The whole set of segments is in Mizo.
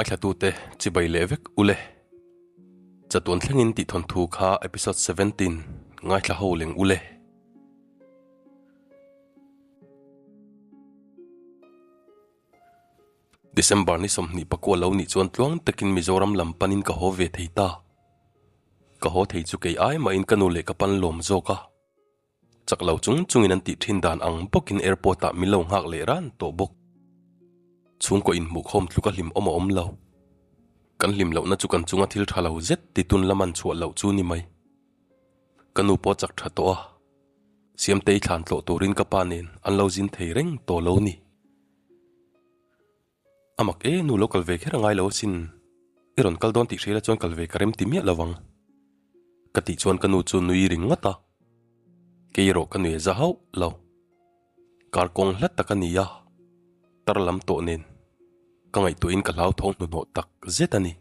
Ngaithlatute chibai leh vek ule. Chatuan thlengin tih thawnthu kha episode 17 ngaithla ho leng ule. December ni 24 lo nih chuan tluang takin Mizoram lam panin ka haw ve thei ta. Ka haw thei chu kei ai mahin ka nu leh ka pan lawm zawk a. Chak lo chung chungin an tih thin dan ang bawkin airport ah min lo nghak leh ran tawh bawk. Chhungkaw inhmuhkhawm tluka hlim awm a awm lo. Kan hlim lohna chu kan chunga thil tha lo zet titun la man chhuah loh chu ni mai. Ka nu pawh chak tha tawh a. Siamtei thlan tlawh turin ka pa nen an lo zin thei reng tawh lo ni. A mak e, nu lo kal ve kher a ngai lo asin. I rawn kal dawn tih hria la chuan kal ve ka rem ti miah lo ang. Ka tih chuan ka nu chu nui ringawt a. Kei erawh ka nui a za hauh lo. Kar kawng hlat tak a ni a, tar lam tawh nen ka ngaihtuahin ka hlauthawng hnuhnawh tak zet a ni.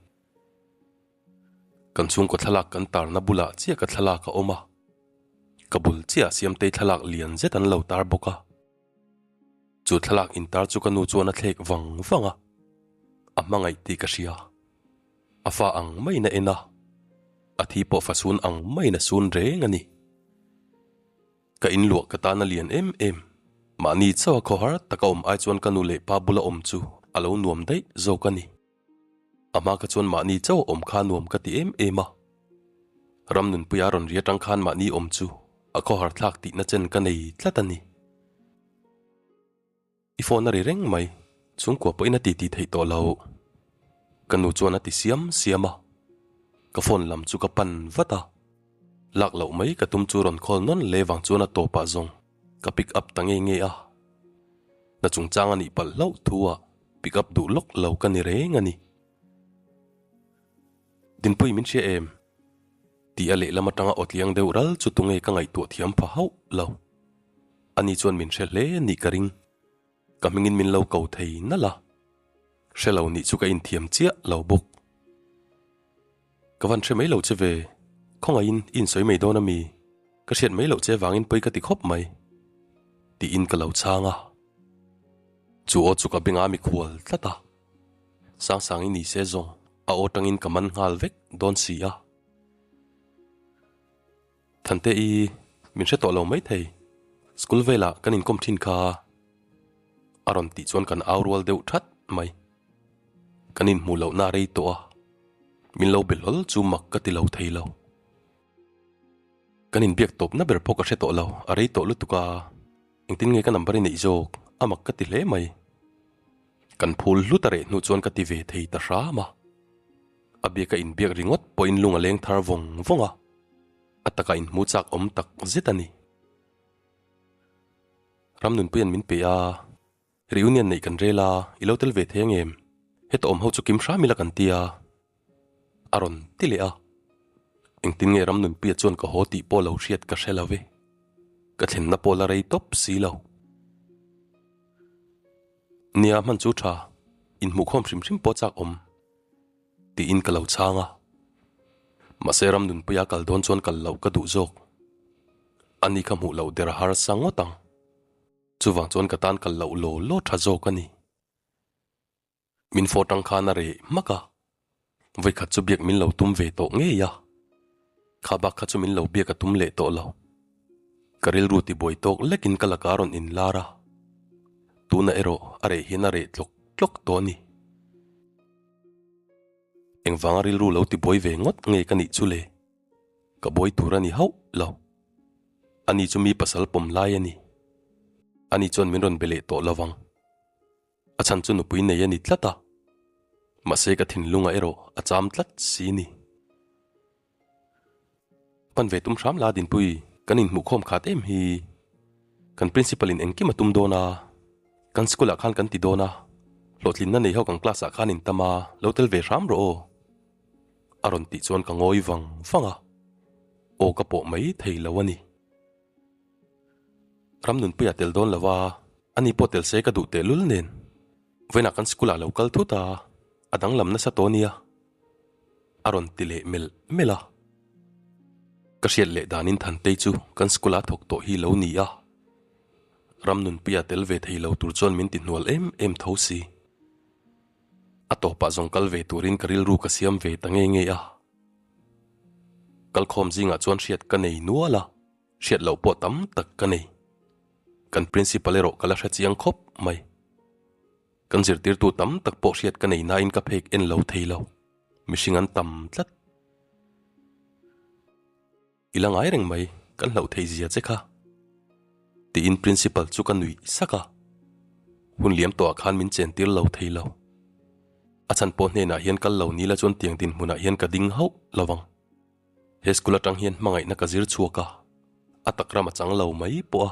Kan chhungkaw thlalak kan tarna bulah chiah ka thlalak a awm a, ka bul chiah Siamtei thlalak lian zet an lo tar bawk a. Chu thlalak intar chu ka nu chuan a thlek vang vang a, a hmangaih tih ka hria. A fa ang maiin a en a, a thi pawh fa sun ang maiin a sun reng a ni. Ka inluah ka tan a lian em em. Mahni chauh a khawhar taka awm ai chuan ka nu leh pa bula awm chu a lo nuam daih zawk a ni. A hma kha chuan mahni chauh awm kha nuam ka ti em em a. Ram nunpuia rawn ri atang khan mahni awm chu a khawhar thlak tihna chen ka nei tlat a ni. I phone a ri reng mai, chhungkua pawhin a titi theih tawh lo. Ka nu chuan a ti siam siam a. Ka phone lam chu ka pan vat a. Lak loh mai ka tum chu rawn call nawn leh vang chuan a tawpah zawng ka pick up ta nge nge a. Na chungchang a nih palh hlauh thu ah pick up duh lawk lo ka ni reng a ni. Dinpui min hria em? Tih a lehlam atanga aw tliang deuh ral chu tunge ka ngaihtuah thiam pha hauh lo. Ani chuan min hre hle nih ka ring. Ka hmingin min lo ko thei nalh a. Hre lo nih chu ka inthiam chiah lo bawk. Ka van hre mai lo che ve, khawngaihin i insawi mai dawn a mi? Ka hriat mai loh che vangin pawi ka ti khawp mai, tiin ka lo chhang a. Chu aw chu ka bengah a mikhual tlat a, Sangsang i ni se zawng a aw tangin ka man nghal vek dawn si a. Thante i min hre tawh lo maithei, school velah kan inkawm thin kha a rawn tih chuan kan au rual deuh that mai. Kan inhmuh lohna a rei tawh a, min lo be hlawl chu mak ka ti lo thei lo. Kan inbiak tawpna ber pawh ka hre tawh lo, a rei tawh lutuk a, engtin nge ka number i neih zawk, a mak ka ti hle mai. Kan phul hlut a reh hnu chuan ka ti ve thei ta hram a, a biaka inbiak ringawt pawhin lung a leng thar vawng vawng a, a takah inhmu chak awm tak zet a ni. Ramnunpuia'n min pe a. Reunion neih kan rel a, i lo tel ve thei ang em? Heta awm ho chu kim hram ila kan ti a, a rawn ti leh a. Engtin nge Ramnunpuia chuan ka haw tih pawh lo hriat ka hre lo ve. Ka thlenna pawh la rei tawp si lo. Nia, hman chu tha, inhmuhkhawm hrim hrim pawh chak awm. Tiin ka lo chhang a. Mahse Ramnunpuia kal dawn chuan kal loh ka duh zawk. Ani kha hmuh loh der a harsa ngawt ang. Chuvang chuan ka tan kal loh law law tha zawk a ni. Min fawt ang khan a reh hmak a, vawikhat chu biak min lo tum ve tawh ngei a. Kha bak kha chu min lo biak a tum leh tawh lo. Ka rilru tibuai tawk lekin ka lakah a rawn inlar a, tunah erawh a reh hian a reh tlawk tlawk tawh a ni. Engvanga rilru lo tibuai ve ngawt nge ka nih chu le? Ka buai tur a ni hauh lo. Ani chu mi pasal pawm lai a ni. Ani chuan min rawn be leh tawh lo vang. A chhan chu nupui nei a ni tlat a. Mahse ka thinlungah erawh a cham tlat si ni. Pan ve tum hram la Dinpui, kan inhmuhkhawm khat em hi. Kan principal in engkim a tum dawn a, kan school ah khan kan ti dawn a, hlawhtlinna nei ho kan class ah khan intam a, lo tel ve hram rawh aw. A rawn tih chuan ka ngawi vang vang a, aw ka pawh mai thei lo a ni. Ramnunpuia tel dawn lo a, ani pawh tel se ka duh tehlul nen. Vawiinah kan school ah lo kal thut a, a danglam nasa tawh nia. A rawn ti leh melh melh a. Ka hriat leh danin Thantei chu kan school ah thawk tawh hi lo ni a. Ramnunpuia tel ve thei lo tur chuan min ti hnual em em tho si. A tawpah zawng kal ve turin ka rilru ka siam ve ta nge nge a. Kalkhawm zingah chuan hriat ka nei nual a, hriat loh pawh tam tak ka nei. Kan principal erawh ka la hre chiang khawp mai. Kan zirtirtu tam tak pawh hriat ka nei nain ka phek en lo thei lo. Mihring an tam tlat. I la ngai reng mai, kan hlauh thei zia che kha. Tiin Principal chu ka nuih sak a. Hun liam tawhah khan min chentir lo thei lo. A chhan pawh hnenah hian kal lo ni la chuan tiang dinhmunah hian ka ding hauh lo vang. He school atang hian hmangaihna ka zir chhuak a, a tak ram a chang lo mai pawh a.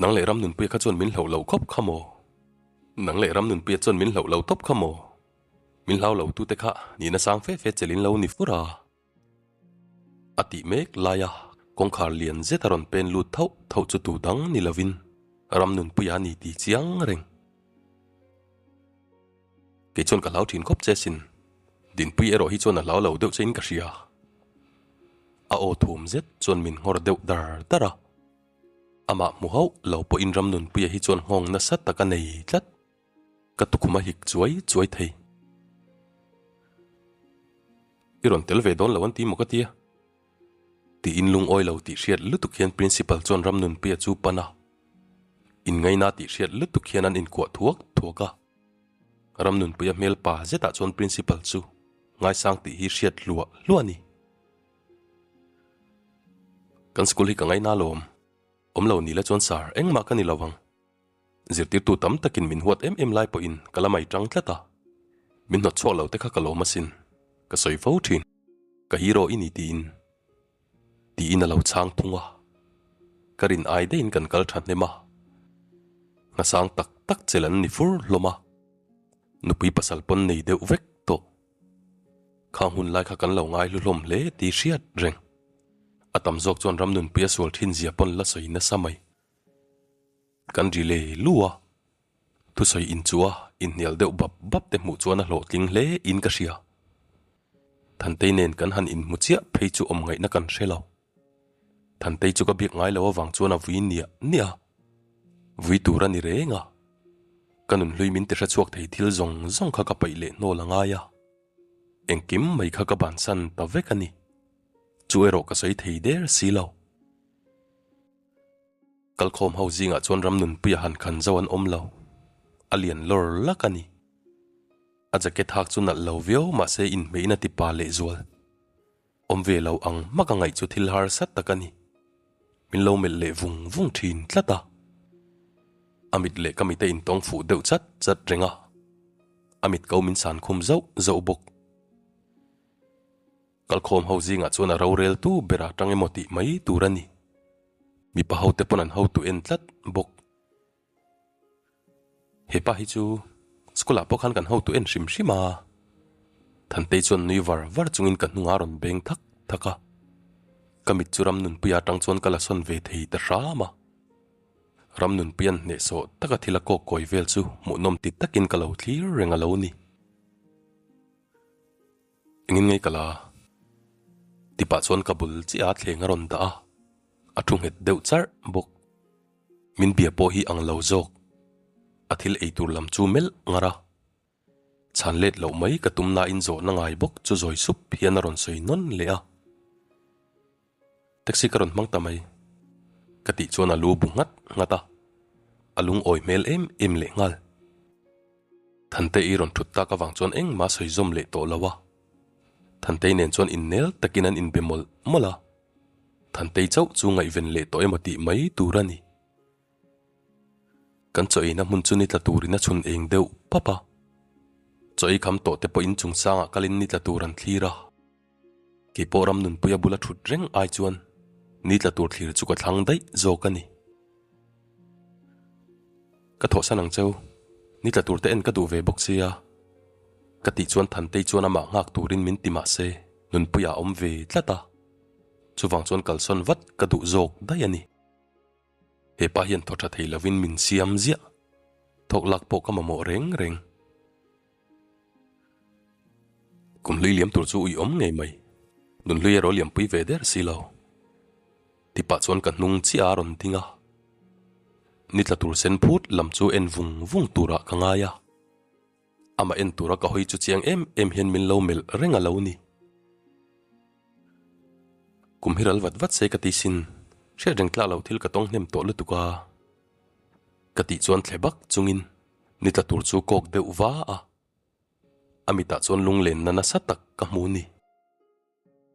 Nang leh Ramnunpuia kha chuan min hlauh lo khawp kha maw? Nang leh Ramnunpuia chuan min hlauh lo tawp kha maw? Min hlau lo tute kha nihna sang fe fe chelin lo ni fur a. A tih mek laia kawngkhar lian zet a rawn pen lut thauh thauh chu tu dang ni lovin Ramnunpuia a ni tih chiang reng. Kei chuan ka hlau thin khawp che sin. Dinpui erawh hi chuan a hlau lo deuh che in ka hria. A aw thum zet chuan min nghawr deuh dar dar a. Amah hmu hauh lo pawhin Ramnunpuia hi chuan nghawng nasa tak a nei tlat. Ka tukhum a hik chuai chuai thei. I rawn tel ve dawn lo an ti maw ka tia? Tiin lungawi lo tih hriat lutuk hian Principal chuan Ramnunpuia chu pan a. Inngaina tih hriat lutuk hian an inkuah thuak thuak a. Ramnunpuia hmel pa zetah chuan Principal chu ngaisang tih hi hriat hluah hluah a ni. Kan school hi ka ngaina alawm. Awm lo ni la chuan sir engmah ka ni lo ang. Zirtirtu tam takin min huat em em lai pawhin ka la mai tang tlat a. Min hnawt chhuak lo te kha ka lawm asin. Ka sawi fo thin. Ka hero i ni tiin. Tiin a lo chhang thung a. Ka rin ai daihin kan kal tha hnem a. Hnasang tak tak chel an ni fur hlawm a. Nupui pasal pawn nei deuh vek tawh. Khang hun lai kha kan lo ngai hlu hlawm hle tih hriat reng. A tam zawk chuan Ramnunpui a sual thin zia pawn la sawi nasa mai. Kan ri lei lu a, thusawi inchuh a inhnial deuh bap bap te hmuh chuan a hlawhtling hle in ka hria. Thantei nen kan han inhmu chiah phei chu awm ngaihna kan hre lo. Thantei chu ka biak ngai lo avang chuan a vui niah niah a, vui tur a ni reng a. Ka nunhlui min ti hre chhuak thei thil zawng zawng kha ka paih leh hnawl a ngai a, engkim mai kha ka bansan ta vek a ni. Chu erawh ka sawi thei der si lo. Kalkhawm ho zingah chuan Ramnunpuia han khan zo an awm lo. A lian lawr lak a ni. A jacket hak chu nalh lo viau mahse inhmeihin a ti pa lehzual. Awm ve lo ang hmak a ngaih chu thil harsa tak a ni. Min lo melh leh vung vung thin tlat a. A mit leh ka mit a intawng fuh deuh chat chat reng a. A mit ko min san khum zauh zauh bawk. Kalkhawm ho zingah chuan a roreltu ber a tang emaw tih mai tur a ni. Mipa hote pawn an hotu en tlat bawk. He pa hi chu school ah pawh khan kan hotu en hrim hrim a. Thantei chuan nui var var chungin ka hnungah a rawn beng thak thak a. Ka mit chu Ramnunpuia atang chuan ka la sawn ve thei ta hram a. Ramnunpuia'n hnehsawh taka thil a kawk kawi vel chu hmuhnawm ti takin ka lo thlir reng a lo ni. Engin ngei ka la? Tipah chuan ka bul chiah a thleng a rawn dah a, a thu nghet deuh charh bawk. Min bia pawh hi ang lo zawk. A thil ei tur lam chu melh ngar a. Chhan let loh mai ka tum nain zawhna ngai bawk chu zawi sup hian a rawn sawi nawn leh a. Taxi ka rawn hmang ta mai. Ka tih chuan a lu bu nghat nghat a, a lungawi hmel em em leh nghal. Thantei rawn thut tak avang chuan engmah sawi zawm leh tawh lo a. Thantei nen chuan innel takin an inbe mawlh mawlh a. Thantei chauh chu ngaihven leh tawh emaw tih mai tur a ni. Kan chaw eina hmun chu ni tla turin a chhun eng deuh pap a. Chaw ei kham tawh te pawh in chung sangah kalin ni tla tur an thlir a. Kei pawh ram nunpuia bula thut reng ai chuan ni tla tur thlir chu ka thlang daih zawk a ni. Ka thawhsan ang cheu, ni tla tur te en ka duh ve bawk sia. Ka tih chuan Thantei chuan amah nghak turin min ti mah se nunpuia a awm ve tlat a. Chuvang chuan kalsawn vat ka duh zawk daih a ni. He pa hian thaw tha thei lovin min siam ziah. Thawk lak pawh ka mamawh reng reng. Kum hlui liam tur chu ui awm ngei mai. Nun hlui erawh liampui ve der si lo. Tipah chuan ka hnung chiah a rawn ding a. Ni tla tur sen phut lam chu en vung vung turah ka ngai a. Amah en tura ka hawi chu chiang em em hian min lo melh reng a lo ni. Kum hi ral vat vat se ka ti sin, hriat reng tlak lo thil ka tawng hnem tawh lutuk a. Ka tih chuan thle bak chungin ni tla tur chu kawk deuh va a. A mitah chuan lunglenna nasa tak ka hmu ni.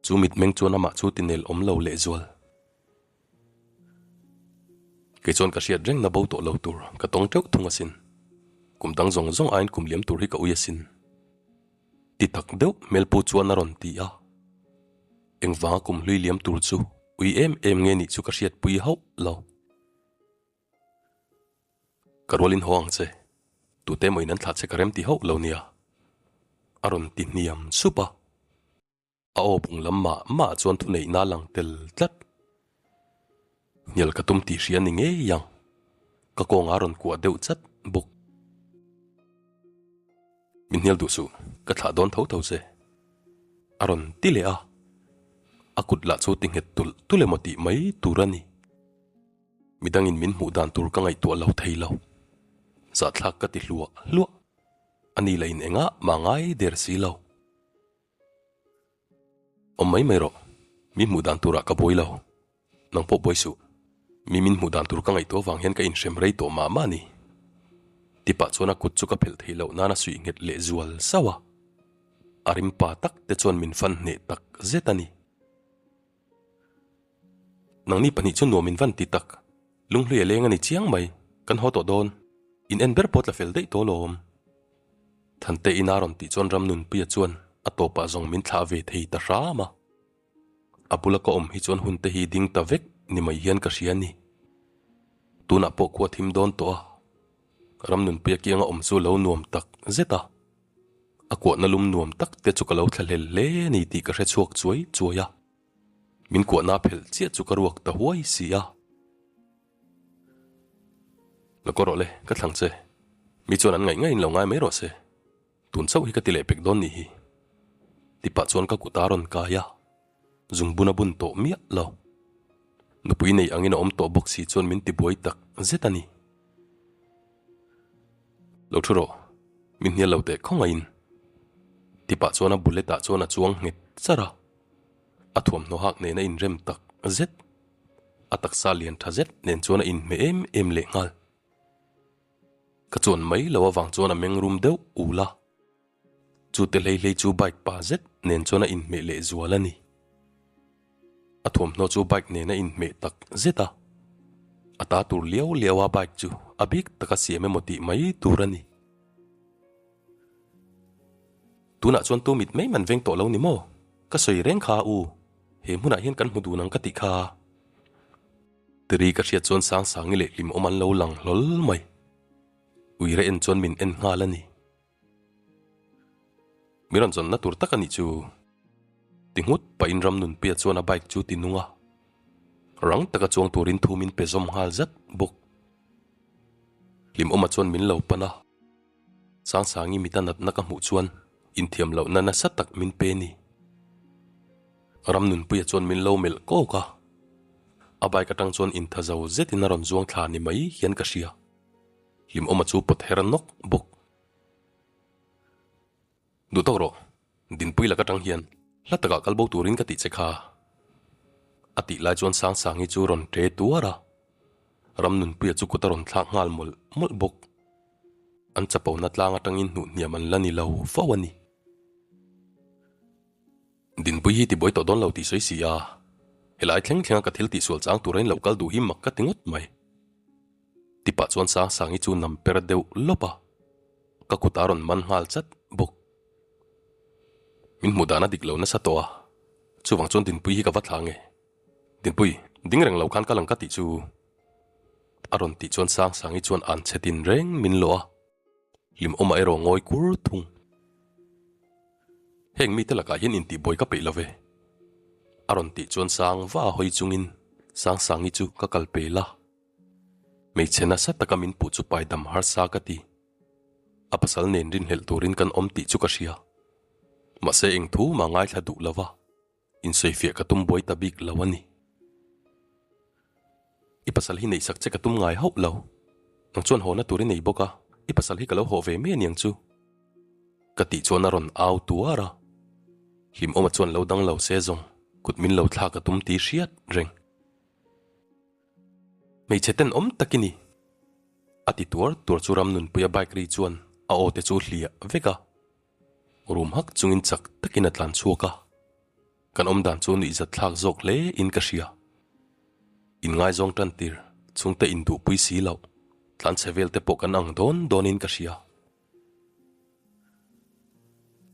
Chu mitmeng chuan amah chu tinel awm lo lehzual. Kei chuan ka hriat reng na bo tawh lo tur ka tawng teuh thung asin. Kum dang zawng zawng aiin kum liam tur hi ka ui asin. Ti tak deuh hmelpu chuan a rawn ti a. Engvanga kum hlui liam tur chu ui em em nge nih chu ka hriatpui hauh lo. Ka rualin haw ang che, tute emaw in an thlah che ka rem ti hauh lo nia. A rawn ti hniam sup a. A aw bung lam mah mah chuan thuneihna a lang tel tlat. Hnial ka tum tih hria ni ngei ang. Ka kawngah a rawn kuah deuh chat bawk. Min hnial duh suh, ka thlah dawn tho tho che. A rawn ti leh a. A kut lah chu ti nghet tulh tulh emaw tih mai tur a ni. Midangin min hmuh dan tur ka ngaihtuah lo thei lo. Zahthlak ka ti hluah hluah. A ni lah in engah mah ngai der si lo. Awm mai mai rawh, mi hmuh dan turah ka buai lo. Nang pawh buai suh. Mi min hmuh dan tur ka ngaihtuah vang hian ka inhrem rei tawh mah mah a ni. Tipah chuan a kut chu ka phelh theih loh nan a suih nghet leh zual sauh a. A rim pa tak te chuan min fan hneh tak zet a ni. Nangni pahnih chu nuam in van ti tak. Lunghlui a leng a ni chiang mai. Kan haw tawh dawn. In en ber pawh tla fel daih tawh lawm. Thante ina rawn tih chuan Ramnunpuia chuan a tawpah zawng min thlah ve thei ta hram a. A bula ka awm hi chuan hun te hi ding ta vek ni mai hian ka hria a ni. Tunah pawh khua thim dawn tawh a. Ramnunpuia kianga awm chu lo nuam tak zet a. A kuahna lum nuam tak te chu ka lo thlahlel hle a ni tih ka hre chhuak chuai chuai a. Min kuahna phelh chiah chu ka ruak ta huai si a. La kaw rawh le, ka thlang che. Mi chuan an ngaih ngaihin lo ngai mai rawh se. Tun chauh hi ka ti leh pek dawn nih hi. Tipah chuan ka kut a rawn kai a, zungbun a bun tawh miah lo. Nupui nei angin a awm tawh bawk si chuan min tibuai tak zet a ni. Lo thu rawh, min hnial lo teh khawngaihin. Tipah chuan a bullet ah chuan a chuang nghet char a. A thuamhnaw hak nen a inrem tak zet. A taksa lian tha zet nen chuan a inhmeh em em leh nghal. Ka chuan mai lo avang chuan a meng rum deuh ul a. Chute hlei hlei chu bike pa zet nen chuan a inhmeh leh zual a ni. A thuamhnaw chu bike nen a inhmeh tak zet a. A ta tur liau liau a bike chu a bik taka siam emaw tih mai tur a ni. Tunah chuan tu mit mai man veng tawh lo ni maw? Ka sawi reng kha u, he hmunah hian kan hmu dun ang ka tih kha. Tiri ka hriat chuan Sangsangi leh Hlimawm an lo lang hlawl mai. Uire en chuan min en nghal a ni. Mi rawn zawnna tur tak a nih chu. Ti nghut pahin Ramnunpuia chuan a bike chu ti nung a. Rang taka chuang turin thu min pe zawm nghal zat bawk. Hlimawma chuan min lo pan a. Sangsangi mita natna ka hmuh chuan inthiam lohna nasa tak min pe ni. Ramnunpuia chuan min lo melh kawk a, a bike atang chuan intha zo zetin a rawn zuang thla ni mai hian ka hria. Hlimawma chu pawt her nawk bawk. Duh tawk rawh, Dinpui lak atang hian hla takah kal bo turin ka tih che kha. A tih lai chuan Sangsangi chu rawn ṭe tuar a, Ramnunpuia chu kut a rawn thlak nghal mawlh mawlh bawk. An chapona tlang atangin hnuh hniam an la ni lo fo a ni. Dinpui hi tibuai tawh dawn lo tih sawi si a, helai thleng thlenga ka thil tihsual chang tura in lo kal duh hi mak ka ti ngawt mai. Tipah chuan Sangsangi chu nam per deuh lawp a, ka kut a rawn man nghal chat bawk. Min hmuh dan a dik lo nasa tawh a, chuvang chuan Dinpui hi ka va thla nge. Dinpui, ding reng lo khan kal ang ka tih chu. A rawn tih chuan Sangsangi chuan an chhe tin reng min lawh a, hlimawmah erawh ngawi kur thung. Heng mite lakah hian intihbuai ka peih lo ve. A rawn tih chuan sang va hawi chungin Sangsangi chu ka kal pel a. Hmeichhe nasa taka min puh chu paidam harsa ka ti. A pasal nen rinhlelh turin kan awm tih chu ka hria. Mahse eng thu mah ngaithla duh lo va. Insawifiah ka tum buai ta bik lo a ni. I pasal hi neihsak che ka tum ngai hauh lo. Nang chuan hawna tur i nei bawk a, i pasal hi ka lo haw ve mai a niang chu. Ka tih chuan a rawn au tuar a, Hlimawma chuan lo dang lo se zawng kut min lo thlak a tum tih hriat reng. Hmeichhe tenawm tak i ni. A ti tuar tuar chu Ramnunpuia bike ri chuan a aw te chu hliah vek a, rum hak chungin chak takin a tlan chhuak a. Kan awm dan chu nuihzat thlak zawk hle in ka hria. Inngaizawng tan tir chhungte induhpui si loh tlanchhe vel te pawh kan ang dawn dawnin ka hria.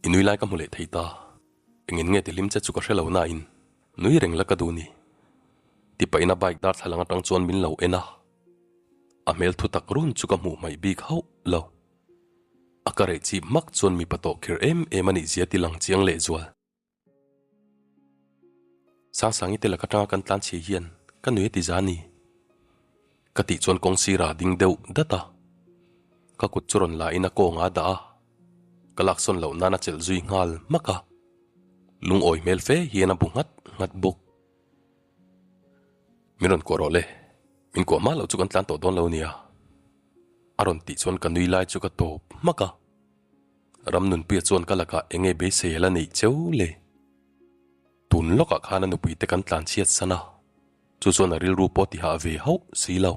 I nui lai ka hmu leh thei ta. Engin nge ti hlim che chu ka hre lo nain nui reng la ka duh ni. Tipahin a bike darthlalang atang chuan min lo en a. A hmel thu tak run chu ka hmuh hmaih bik hauh lo. A ka reh chip hmak chuan mipa tawh khir em em a nih zia ti lang chiang lehzual. Sangsangi te laka tanga kan tlan chhi hian ka nui a ti za ni. Ka tih chuan kawng sira ding deuh dat a. Ka kut chu rawn la in a kawng a dah a. Ka laksawn loh nan a chelh zui nghal hmak a. Lungawi hmel fe hian a bu nghat nghat bawk. Min rawn kuah rawh le, min kuah hma loh chu kan tlan tawh dawn lo nia. A rawn tih chuan ka nui lai chu ka tawp hmak a. Ramnunpuia chuan ka lakah eng nge beisei a la neih cheu le? Tun lawkah khan a nupui te kan tlan chhiat san a, chu chuan a rilru pawh ti hah ve hauh si lo.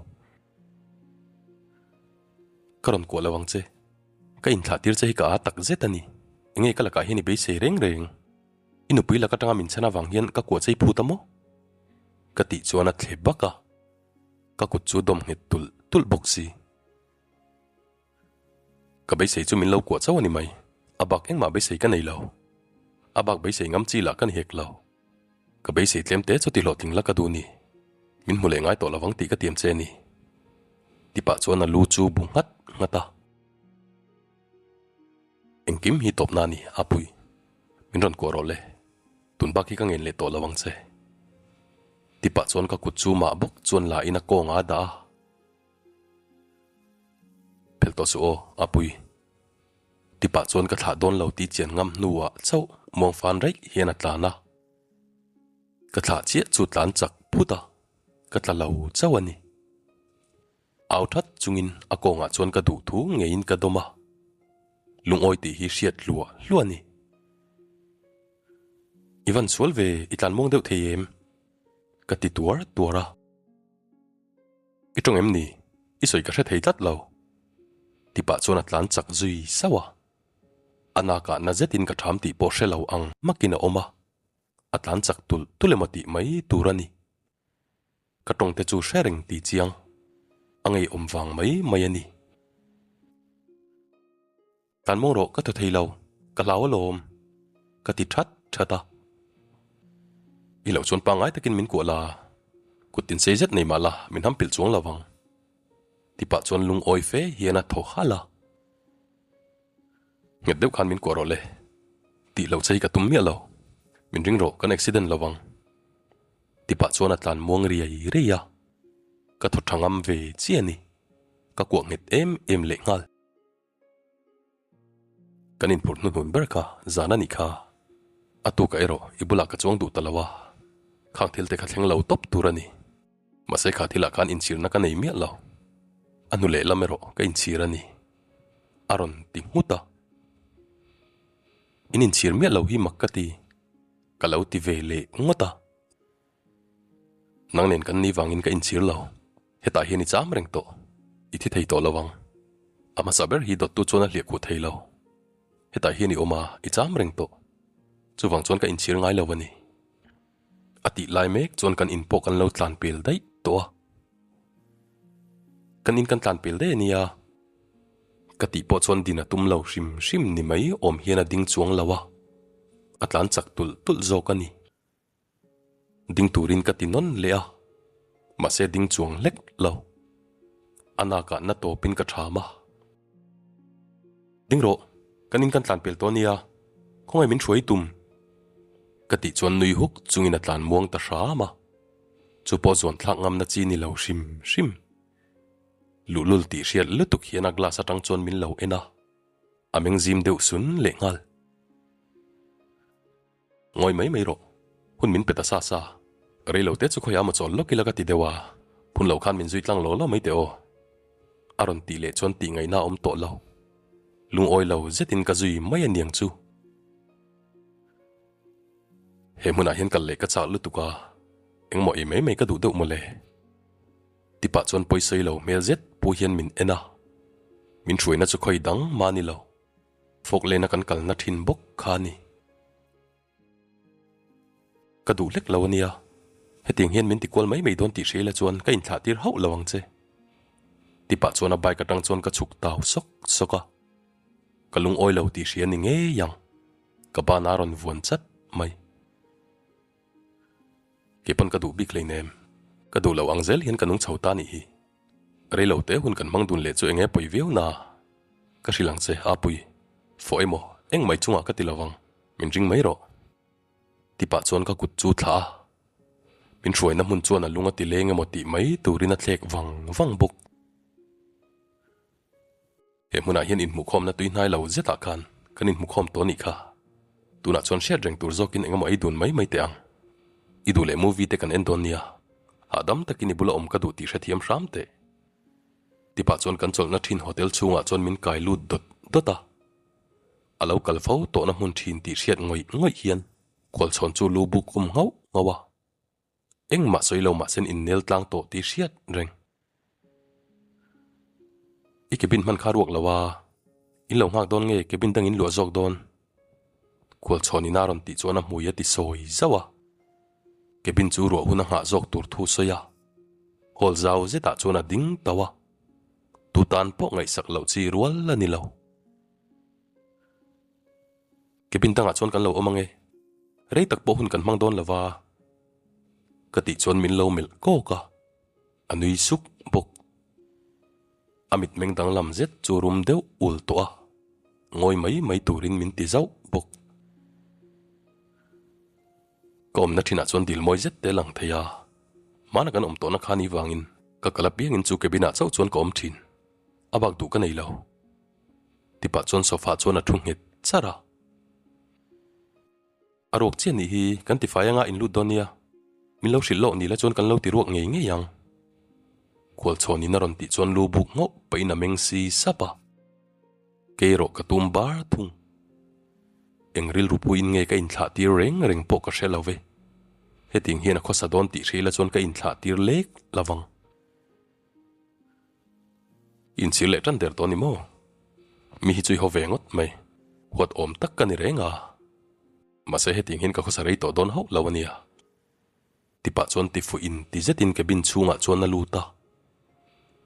Ka rawn kuah lo ang che, ka inthlah tir che hi ka aa tak zet a ni. Eng nge ka lakah hian i beisei reng reng? I nupui lak atanga min chhan avang hian ka kuah chei phut a maw? Ka tih chuan a thle bak a, ka kut chu dawm nghet tulh tulh bawk si. Ka beisei chu min lo kuah chauh a ni mai. A bak engmah beisei ka nei lo. A bak beisei ngam chi lah ka ni hek lo. Ka beisei tlem te chu ti hlawhtling la ka duh ni. Min hmu leh ngai tawh lovang tih ka tiam che a ni. Tipah chuan a lu chu bu nghat nghat a. Engkim hi tawpna a ni, a pui. Min rawn kuah rawh le. Tun bak hi ka ngen leh tawh lo ang che. Tipah chuan ka kut chu mah bawk chuan la in a kawng a dah a. Phel tawh suh aw, Apui. Tipah chuan ka thlah dawn lo tih chian ngam hnuah chauh muangfan raih hian a tlan a. Ka thlah chiah chu tlan chak phut a, ka tla lo chauh a ni. Au that chungin a kawngah chuan ka duh thu ngeiin ka dawm a, lungawi tih hi hriat hluah hluah a ni. I van sual ve, i tlan muang deuh thei em? Ka ti tuar tuar a. I tawng em ni? I sawi ka hre thei tlat lo. Tipah chuan a tlan chak zui sauh a. A nakah na zetin ka tham tih pawh hre lo ang hmakin a awm a. A tlan chak tulh tulh emaw tih mai tur a ni. Ka tawng te chu hre reng ti chiang. A ngeiawm vang mai mai a ni. Tlan mawng rawh ka thaw thei lo, ka hlau alawm, ka ti that that a. I loh chuan pangngai takin min kuah la, kut tin sei zet nei mah la min ham pilh chuang lo vang. Tipah chuan lungawi fe hian a thaw halh a. Nghet deuh khan min kuah rawh le, tih loh che hi ka tum miah lo, min ring rawh kan accident lo vang. Tipah chuan a tlan muang riai riai a, ka thaw tha ngam ve chiah a ni, ka kuah nghet em em lehnghal. Kan inphurh hnuhnun ber kha zan a nih kha. A tukah erawh i bulah ka chuang duh ta lo a, khang thil te kha thleng lo tawp tur a ni. Mahse kha thilah khan inchhirna ka nei miah lo. A hnu lehlam erawh ka inchhir a ni. A rawn ti nghut a. In inchhir miah lo hi mak ka ti. Ka lo ti ve leh ngawt a. Nang nen kan ni vangin ka inchhir lo. Hetah hian i cham reng tawh. I thi thei tawh lo ang. A hmasa ber hi dawttu chuan a hliah khuh thei lo. Hetah hian i awm a, i cham reng tawh. Chuvang chuan ka inchhir ngai lo a ni. A tih lai mek chuan kan in pawh kan lo tlan pel daih tawh a. Kan in kan tlan pel daih a nia. Ka tih pawh chuan din a tum lo hrim hrim ni mai awm hian a ding chuang lo a. A tlan chak tulh tulh zawk a ni. Ding turin ka ti nawn leh a, mahse ding chuang hlek lo. A nakah na tawpin ka tham a. Ding rawh, kan in kan tlan pel tawh ania, khawngaih min hruai tum? Ka tih chuan nui huk chungin a tlan muang ta hram a, chu pawh zuan thlak ngamna chi ni lo hrim hrim. Luhlul tih hriat lutuk hian a glass atang chuan min lo en a, a meng zim deuh sun lehnghal. Ngawi mai mai rawh, hun min pe ta sa sa. Rei lo te chu khawiah maw chawl lawk ila ka ti deuh a, phun lo khan min zui tlang law law mai teh aw. A rawn tih leh chuan tih ngaihna a awm tawh lo. Lungawi lo zetin ka zui mai a niang chu. He hmunah hian kal leh ka chak lutuk a, engmaw ei mai mai ka duh deuh mawle. Tipah chuan pawisawi lo hmel zet pu hian min en a, min hruaina chu khawi dang mah ni lo, Falkland-a kan kalna thin bawk kha a ni. Ka duh hlek lo a nia, hetiang hian min tikual mai mai dawn tih hria ila chuan ka inthlah tir hauh lo ang che. Tipah chuan a bike atang chuan ka chhuk tau sawk sawk a, ka lungawi lo tih hria ni ngei ang, ka ban a rawn vuan chat mai. Kei pawn ka duh bik hleinem, ka duh loh ang zel hian ka nung chho ta nih hi. Rei lo te hun kan hmang dun leh chu enge pawi viau na? Ka hrilh ang che, Apui. Fawh emaw, eng mai chungah ka ti lo vang, min ring mai rawh. Ti pah chuan ka kut chu thlah a. Min hruaina hmun chuan a lung a ti leng emaw tih mai turin a thlek vang vang bawk. He hmunah hian inhmuhkhawmna tui hnai lo zetah khan kan inhmukhawm tawh nih kha. Tunah chuan hriat reng tur zawkin engemaw ei dun mai mai teh ang. I duh leh movie te kan en dawn nia. Hahdam takin i bula awm ka duh tih hrethiam hram teh. Tipah chuan kan chawlhna thin hotel chhungah chuan min kai lut dawt dawt a. A lo kal fo tawhna hmun thin tih hriat ngawih ngawih hian khualchhawn chu lu buk khum nghauh nghauh a. Engmah sawi lo mahsen innel tlang tawh tih hriat reng. I cabin hman kha ruak lo a, in lo nghak dawn nge cabin dang in luah zawk dawn? Khualchhawn in a rawn tih chuan a hmui a ti sawi zauh a. Cabin chu ruah hun a nghah zawk tur thu sawi a. Hall zau zetah chuan a ding tauh a. Tu tan pawh ngaihsak loh chi rual a ni lo. Cabin dangah chuan kan lo awm ange. Rei tak pawh hun kan hmang dawn lova. Ka tih chuan min lo melh kawk a, a nui suk bawk. A mitmeng danglam zet chu rum deuh ul tawh a, ngawi mai mai turin min ti zauh bawk. Ka awmna thinah chuan dil mawi zet te a lang thei a, hmana kan awm tawhna kha ni vangin ka kal apiangin chu cabin ah chauh chuan ka awm thin. A bak duh ka nei lo. Tipah chuan sofa chuan a thu nghet char a. A ruak chiah nih hi kan tifai anga in lut dawn nia, min lo hrilh loh ni la chuan kan lo ti ruak ngei ngei ang. Khualchhawn in a rawn tih chuan lu buk ngauh pahin a meng si sap a. Kei erawh ka tum bar thung. Eng rilru puiin nge ka inthlah tir reng reng pawh ka hre lo ve. Hetiang hian a khawsa dawn tih hria ila chuan ka inthlah tir lek lovang. Inchhir leh tan der tawh ni maw? Mi hi chu i haw ve ngawt mai. Huat awm tak ka ni reng a. Mahse hetiang hian ka khawsa rei tawh dawn hauh lo a nia. Tipah chuan tifuh in ti zetin cabin chhungah chuan a lut a.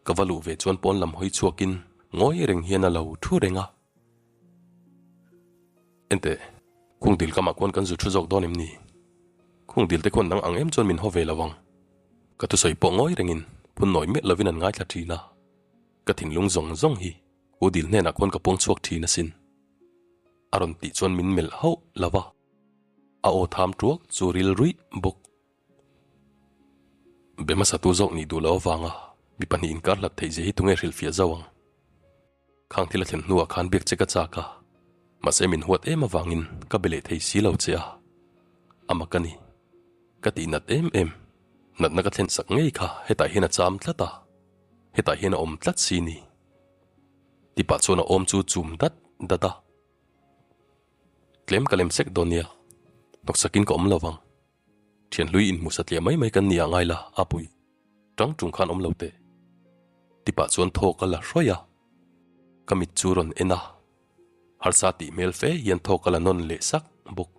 Ka va luh ve chuan pawn lam hawi chhuakin ngawi reng hian a lo thu reng a. Enteh, khung dil kamah khuan kan zu thu zawk dawn em ni? Khung dil te khuan nang ang em chuan min haw ve lo ang. Ka thusawi pawh ngawi rengin phun nawi miah lovin an ngaithla thin a. Ka thinlung zawng zawng hi u dil hnenah khuan ka puang chhuak thin asin. A rawn tih chuan min melh hauh lo va, a aw tham tuak chu ril ruih bawk. Be hmasa tu zawk nih duh loh avanga mi pahnih inkar hlat theih zia hi tunge hrilhfiah zauh ang? Khang thil a thlen hnuah khan biak che ka chak a, mahse min huat em avangin ka be leh thei si lo che a. A mak a ni. Ka tih nat em em, natna ka thlen sak ngei kha hetah hian a cham tlat a, hetah hian a awm tlat si ni. Tipah chuan a awm chu chum dat dat a. Tlem ka lem sek dawn nia, hnawksakin ka awm lo vang. Thianhlui inhmu satliah mai mai kan ni ah ngai la, a pui. Tang tung khan awm lo teh. Tipah chuan thawk a la hrawih a, ka mit chu rawn en a, harsa tih hmel fe hian thawk a la nawn leh sak bawk.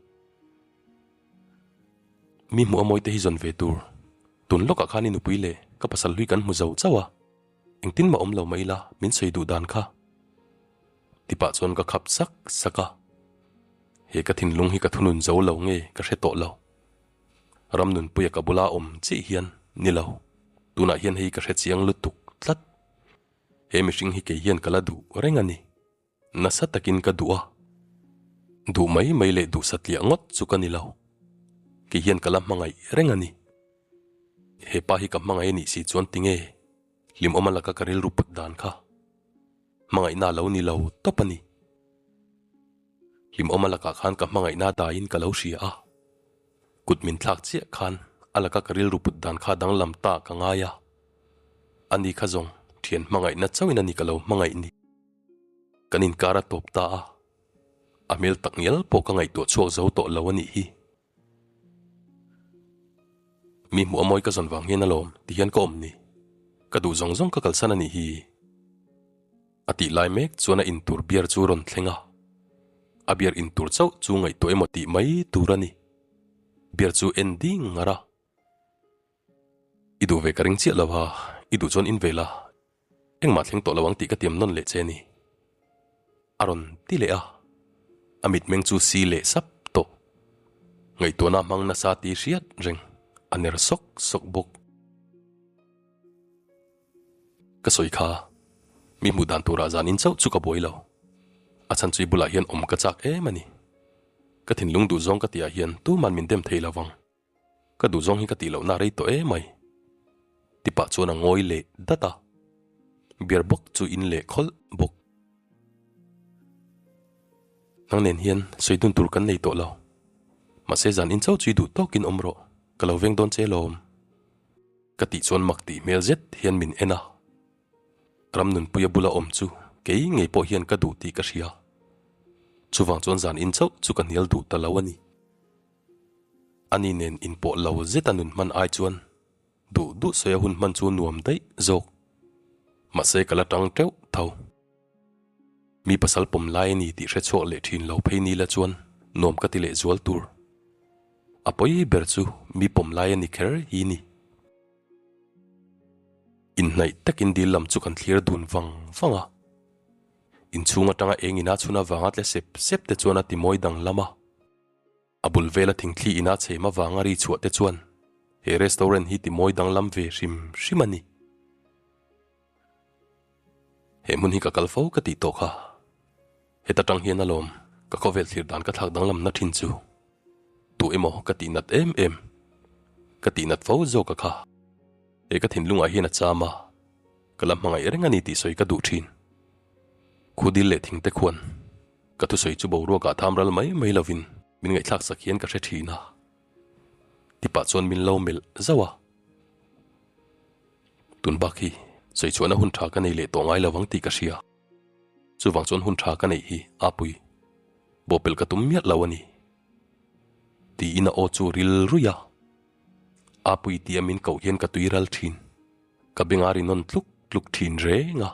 Mi hmuh a mawi te hi zawn ve tur, tun lawkah khan i nupui leh ka pasal hlui kan hmu zo chauh a, engtin mah awm lo mai ila min sawi duh dan kha. Tipah chuan ka khap sak sak a, he ka thinlung hi ka thunun zo lo nge ka hre tawh lo. Ram nunpuia ka bula awm chiah hian ni lo, tunah hian hei ka hre chiang lutuk tlat. He mihring hi kei hian ka la duh reng a ni. Nasa takin ka duh a, duh mai mai leh duh satliah ngawt chu ka ni lo. Kei hian ka la hmangaih reng a ni. He pa hi ka hmangaih a nih si chuan tinge hlimawma laka ka rilru put dan kha hmangaihna a lo ni lo tawp a ni. Hlimawma lakah khan ka hmangaihna daiin ka lo hria a, kut min thlak chiah khan a laka ka rilru put dan kha danglam ta ka ngai a, ani kha zawng thian hmangaihna chauhin a ni ka lo hmangaih ni. Kan inkar a tawp ta a, a hmel tak ngial pawh ka ngaihtuah chhuak zo tawh lo a nih hi. Mi hmuh a mawi ka zawn vang hian alawm ti hian ka awm ni. Ka duh zawng zawng ka kalsan a nih hi. A tih lai mek chuan a intur beer chu rawn thleng a, a beer intur chauh chu ngaihtuah emaw tih mai tur a ni. Beer chu en ding ngar a. I duh ve ka ring chiah lo a, i duh chuan in ve la, engmah thleng tawh lo ang tih ka tiam nawn leh che ni. A rawn ti leh a, a mitmeng chu si leh sap tawh. Ngaihtuahna hmang nasa tih hriat reng a ner sawk sawk bawk. Ka sawi kha, mi hmuh dan turah zanin chauh chu ka buai lo. A chhan chu i bulah hian awm ka chak em a ni. Ka thinlung duh zawng ka tihah hian tuman min dem thei lo vang. Ka duh zawng hi ka tih lohna rei tawh em mai. Ti pah chuan a ngawi leh dat a, beer bawk chu in leh khawlh bawk. Nang nen hian sawi dun tur kan nei tawh lo. Mahse zan in chauh chu i duh tawkin awm rawh, ka lo veng dawn che lawm. Ka tih chuan mak tih hmel zet hian min en a. Ramnunpuia bula awm chu kei ngei pawh hian ka duh tih ka hria. Chuvang chuan zan in chauh chu ka hnial duh ta lo a ni. Ani nen inpawh lo zeta nun hman ai chuan duh duh sawi a hun hman chu nuam daih zawk. Mahse ka la tang teuh tho. Mi pasal pawm lai a ni tih hre chhuak leh thin lo phei ni la chuan nuam ka ti leh zual tur. A pawi ber chu mi pawm lai a ni kher hi ni. Inhnaih takin dil lam chu kan thlir dun vang vang a. Inchhung atanga eng ina chhun avanga tle sep sep te chuan a ti mawi danglam a. A bul vela thingthli ina chhem avanga ri chhuah te chuan he restaurant hi ti mawi danglam ve hrim hrim a ni. He hmun hi ka kal fo ka tih tawh kha. Heta tang hian alawm ka khawvel thlir dan ka thlak danglamna thin chu. Tu emaw ka tih nat em em. Ka tih nat fo zawk a kha. He ka thinlungah hian a cham a, ka la hmangaih reng a ni tih sawi ka duh thin. Khudil leh thingte khuan Ka thusawi chu boruakah tham ral mai mai lovin min ngaihthlak sak hian ka hre thin a. Tipah chuan min lo melh zauh a. Tun bak hi sawi chhuahna hun tha ka nei leh tawh ngai lovang tih ka hria. Chuvang chuan hun tha ka neih hi Apui, bawhpelh ka tum miah lo a ni. Tiin a aw chu ril ruih a. Apui tia min koh hian ka tui ral thin. Ka benga ri nawn tluk tluk thin reng a.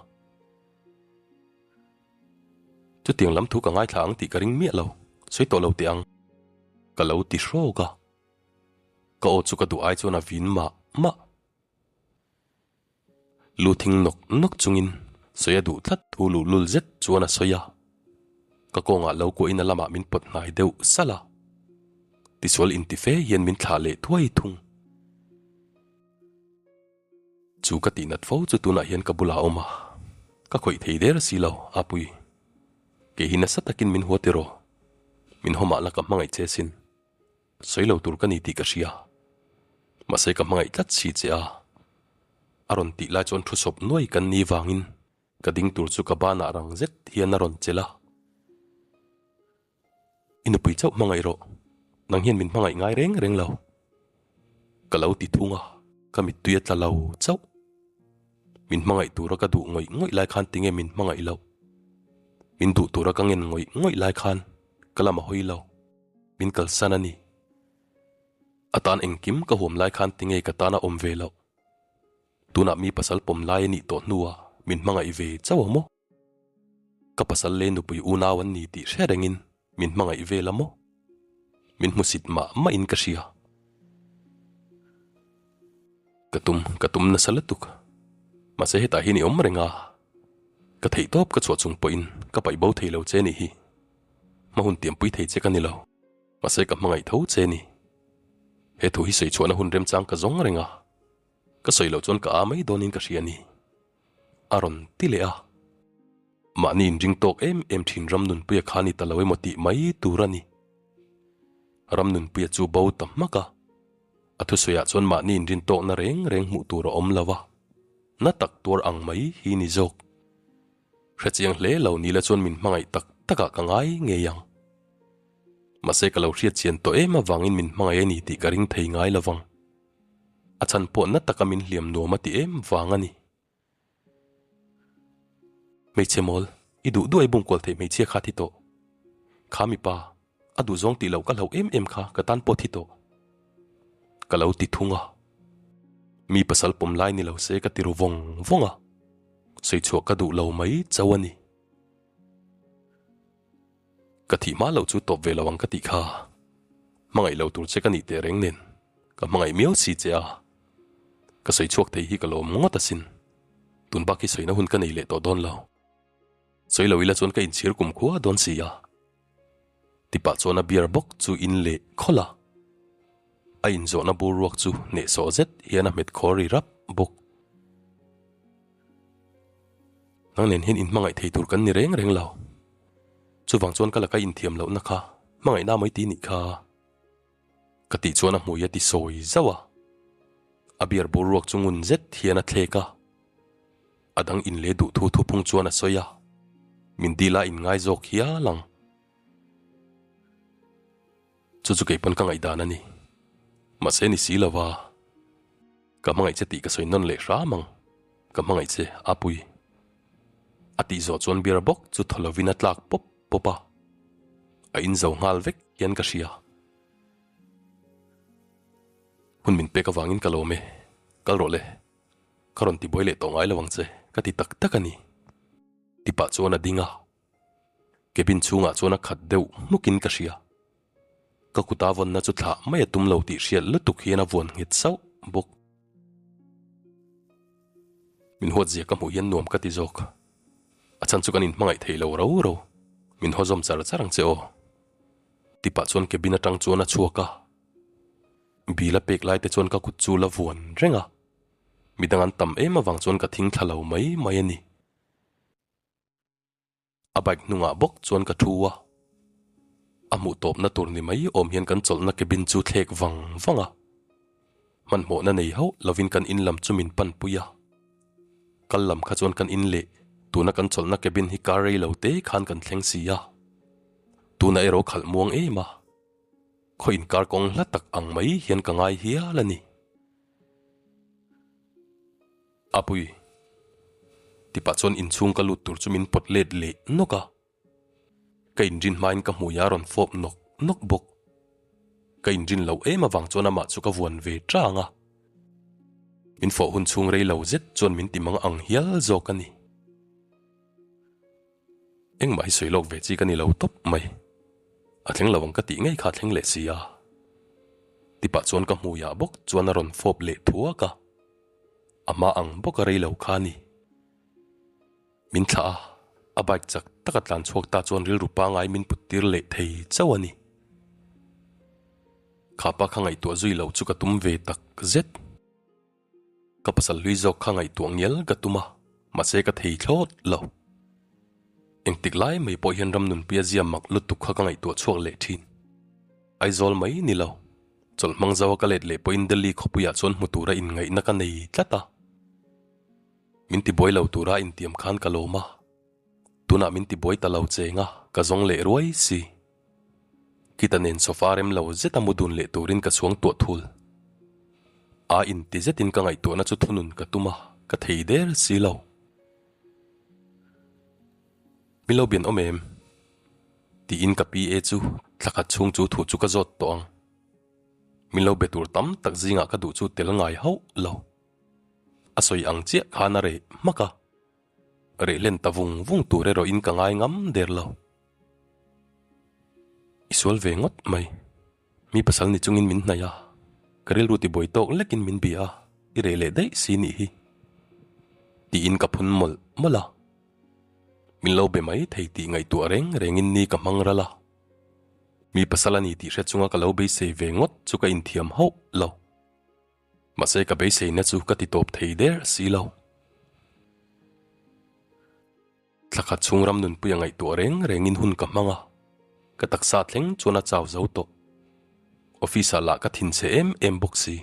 Chutiang lam thu ka ngaithla ang tih ka ring miah lo, sawi tawh lo teh ang. Ka lo ti hrawk a, ka aw chu ka duh ai chuan a vin mah mah. Lu thing nawk nawk chungin sawi a duh tlat thu luhlul zet chuan a sawi a, ka kawngah lo kuahin a lamah min pawt hnai deuh salh a, tisual inti fe hian min thlah leh thuai thung. Chu ka tih nat fo chu tunah hian ka bulah a awm a, ka khawih thei der si lo, Apui. Kei hi nasa takin min hua tiraw? Min haw mah la ka hmangaih che sin. Sawi lo tur ka ni tih ka hria. Mahse ka hmangaih tlat si che a. A rawn tih lai chuan thu sawp nuai kan ni vangin ka ding tur chu ka banah rang zet hian a rawn chelh a. I nupui chauh hmangaih rawh, nang hian min hmangaih ngai reng reng lo. Ka lo ti thung a, ka mittui a tla lo chauh. Min hmangaih tura ka duh ngawih ngawih lai khan tinge min hmangaih loh? Min duh tura ka ngen ngawih ngawih lai khan ka lam a hawi lo, min kalsan a ni. A tan engkim ka huam lai khan tinge ka tan a awm ve loh? Tunah mi pasal pawm lai a nih tawh hnuah min hmangaih ve chauh a maw? Ka pasal leh nupui unau an ni tih hre rengin min hmangaih vel a maw? Min hmusit mah mahin ka hria. Ka tum, ka tum nasa lutuk. Mahse hetah hian i awm reng a, ka theih tawp ka chhuah chung pawhin ka paih bo thei lo che nih hi. Hma hun tiampui thei che ka ni lo, mahse ka hmangaih tho che ni. He thu hi sawi chhuahna hun remchang ka zawng reng a, ka sawi loh chuan ka a mai dawnin ka hria a ni. A rawn ti leh a. Mahni inring tawk em em thin Ramnunpuia kha ni ta lo emaw tih mai tur a ni. Ramnunpuia chu bo ta hmak a. A thusawiah chuan mahni inrin tawkna reng reng hmuh tur a awm lo a, na tak tuar ang mai hi ni zawk. Hrechiang hle lo ni la chuan min hmangaih tak takah ka ngai ngei ang. Mahse ka lo hriatchian tawh em avangin min hmangaih a ni tih ka ring thei ngai lo vang. A chhan pawh na taka min hliam nuam a ti em vang a ni. Hmeichhe mawl, I duh duh a i bum kual theih hmeichhia kha thi tawh. Kha mipa, a duhzawng tih loh ka hlauh em em kha ka tan pawh thi tawh. Ka lo ti thung a. Mi pasal pawm lai ni lo se ka ti ru vawng vawng a. Sawi chhuah ka duh lo mai chauh a ni. Ka thih hma loh chu tawp ve lo ang ka tih kha. Hmangaih lo tur che ka nih teh reng nen ka hmangaih miau si che a. Ka sawi chhuak thei hi ka lawm ngawt asin. Tun bak hi sawina hun ka nei leh tawh dawn lo. Sawi lo ila chuan ka inchhir kum khua dawn si a. Tipah chuan a beer bawk chu in leh khawlh a. A inzawhna bur ruak chu hnehsawh zet hian a hmet khawr ri rap bawk. Nang nen hian inhmangaih thei tur kan ni reng reng lo. Chuvang chuan ka laka inthiam lohna kha hmangaihna mai ti nih kha. Ka tih chuan a hmui a ti sawi zauh a. A beer bur ruak chu ngun zet hian a thlek a. A dang in leh duh thu thuphung chuan a sawi a. Min dil a inngai zawk hial ang. Chu chu kei pawn ka ngaihdan a ni. Mahse ni si lova. Ka hmangaih che tih ka sawi nawn leh hram ang. Ka hmangaih che, Apui. A tih zawh chuan beer bawk chu thaw lovin a tlak pawp pawp a. A in zo nghal vek hian ka hria. Hun min pek avangin ka lawm e. Kal rawh le. Ka rawn tibuai leh tawh ngai lo ang che, ka ti tak tak a ni. Tipah chuan a ding a. Cabin chhungah chuan a khat deuh hmukin ka hria. Ka kuta vawnna chu thlah mai a tum lo tih hriat lutuk hian a vuan nghet sauh bawk. Min huat zia ka hmuh hian nuam ka ti zawk. A chhan chu kan inhmangaih thei lo ro ro. Min haw zawm char char ang che aw. Tipah chuan cabin atang chuan a chhuak a. Bill a pek lai te chuan ka kut chu la vuan reng a. Midang an tam em avang chuan ka thing thla lo mai mai a ni. A bike hnungah bawk chuan ka thu a, a hmuh tawpna tur ni mai awm hian kan chawlhna cabin chu thlek vang vang a. Hmanhmawhna nei hauh lovin kan in lam chu min panpui a. Kal lam kha chuan kan in leh tuna kan chawlhna cabin hi kar rei lo te khan kan thleng si a. Tuna erawh khalh muang em a, khaw inkar kawng hla tak ang mai hian ka ngai hial a ni. Apui. Tipah chuan inchhung ka lut tur chu min pawt let leh nawk a. Ka inrin hmain ka hmui a rawn fawp nawk nawk bawk. Ka inrin loh em avang chuan amah chu ka vuan ve tang a. Min fawh hun chhung rei lo zet chuan min ti mang ang hial zawk a ni. Engmah hi sawi lawk ve chi ka ni lo tawp mai. A thleng lo ang ka tih ngei kha a thleng leh si a. Tipah chuan ka hmuiah bawk chuan a rawn fawp leh thuak a. A hma ang bawk a rei lo kha a ni. Min thlah a, a bike chak taka tlan chhuak ta chuan rilru pangai min put tir leh thei chauh a ni. Kha pa kha ngaihtuah zui loh chu ka tum ve tak zet. Ka pasal hlui zawk kha ngaihtuah ngial ka tum a, mahse ka thei thlawt lo. Engtik lai mai pawh hian Ramnunpuia zia mak lutuk kha ka ngaihtuah chhuak leh thin. Aizawl mai ni lo, chawlh hmang zauha ka let leh pawhin Delhi khawpuiah chuan hmu tura inngaihna ka nei tlat a. Min tibuai lo tura intiam khan ka lawm a, tunah min tibuai ta lo cheng a, ka zawng leh ruai si. Kita nen sofa rem lo zeta mu dun leh turin ka chhuang tuah thul. A inti zetin ka ngaihtuahna chu thunun ka tum a, ka thei der si lo. Min lo bian awm em? Tiin ka PA chu thla khat chhung chu thu chu ka zawt tawh ang. Min lo be tur tam tak zingah ka duh chu tel ngai hauh lo. A sawi ang chiah khan a reh hmak a. Reh hlen ta vung vung tur erawhin ka ngai ngam der lo. I sual ve ngawt mai. Mi pasal ni chungin min hnaih a, ka rilru tibuai tawk lekin min bia a, i reh leh daih si nih hi. Tiin ka phun mawlh mawlh a. Min lo be mai thei tih ngaihtuah reng rengin ni ka hmang ral a. Mi pasal a ni tih hre chunga ka lo beisei ve ngawt chu ka inthiam hauh lo. Mahse ka beiseina chu ka ti tawp thei der si lo. Thla khat chhung ram nunpui a ngaihtuah reng rengin hun ka hmang a, ka taksa thleng chuan a chau zo tawh. Office ah lah ka thinchhe em em bawk si.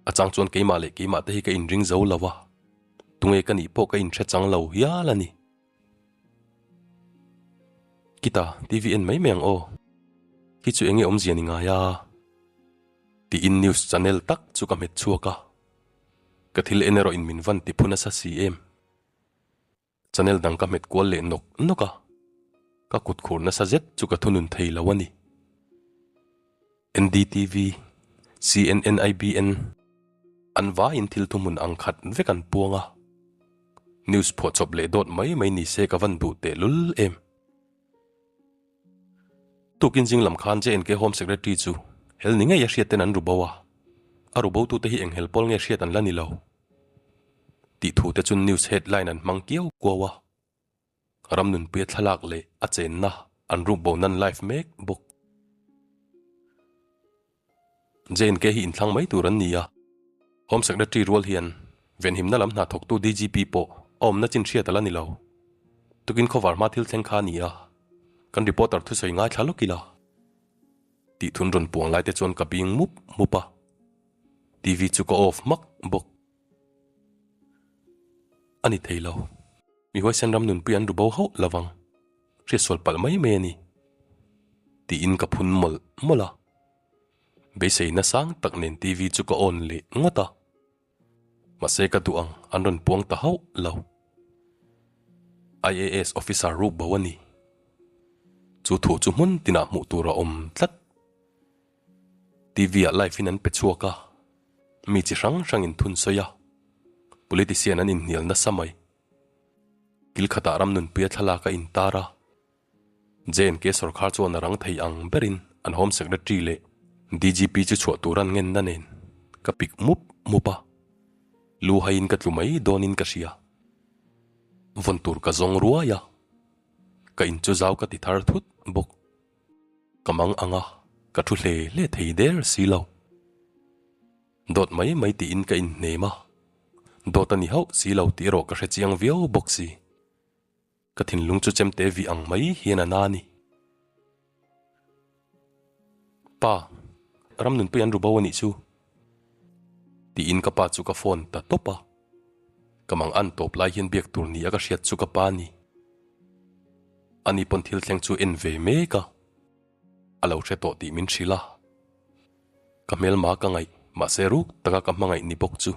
A chang chuan keimah leh keimah te hi ka inring zo lo a, tunge ka nih pawh ka inhre chang lo hial a ni. Kita, TV en mai mai ang aw. Khi chu enge awmzia ni ngai a? Tiin news channel tak chu ka hmet chhuak a. Ka thil en erawh in min van ti phu nasa si em. Channel dang ka hmet kual leh nawk nawk a, ka kut khur nasa zet chu ka thunun thei lo a ni. NDTV, CNN IBN an vaiin thil thuhmun ang khat vek an puang a, news phuahchawp leh dawt mai mai ni se ka van duh tehlul em. Tukin zing lam khan JNK Home Secretary chu hel ni ngei a hriat ten an ru bo a, a ru botute hi eng hel pawl nge hriat an la ni lo tih thu te chun news headline an hmang kiau kuau a, Ramnunpuia thlalak leh a chenna an ruk bo nan live mek bawk. JNK hi inthlang mai tur an ni a, Home Secretary rual hian venhimna lam hna thawktu DGP pawh a awmna chin hriat a la ni lo. Tukin khawvar hma thil thleng kha a ni a, kan reporter thusawi ngaithla lawk ila tih thun rawn puang lai te chuan ka bing mup mup a, TV chu ka off hmak bawk. A ni thei lo, mi huaisen ram nunpui an ru bo hauh lovang. Hriatsual palh mai mai a ni, tiin ka phun mawlh mawlh a. Beiseina sang tak nen TV chu ka on leh ngawt a. Mahse ka duh ang an rawn puang ta hauh lo. IAS officer ruk bo a ni. Chu thu chu hmun tinah hmuh tur a awm tlat. TV ah live in an pe chhuak a, mi chi hrang hrangin thun sawi a, politician an inhnial nasa mai. Kil khatah Ramnunpuia thlalak a intar a, JNK sawrkhar chuan a rang thei ang berin an Home Secretary leh DGP chu chhuah tur an ngenna nen ka pik mup mup a, lu haiin ka tlu mai dawnin ka hria. Vawn tur ka zawng ruai a, ka in chu zau ka ti thar thut bawk. Ka mang ang a, ka thu hle hle thei der si lo. Dawt mai mai tiin ka inhnem a, dawt a ni hauh si lo tih erawh ka hre chiang viau bawk si. Ka thinlung chu chemte vih ang mai hian a na a ni. Pa, Ramnunpui an ru bo a nih chu. Tiin ka pa chu ka phone ta tawp a. Ka mang an tawp lai hian biak tur ni a ka hriat chu ka pa a ni. Ani pawn thil thleng chu en ve mek a. A lo hre tawh tih min hrilh a. Ka hmelma ka ngaih, mahse ruk taka ka hmangaih ni bawk chu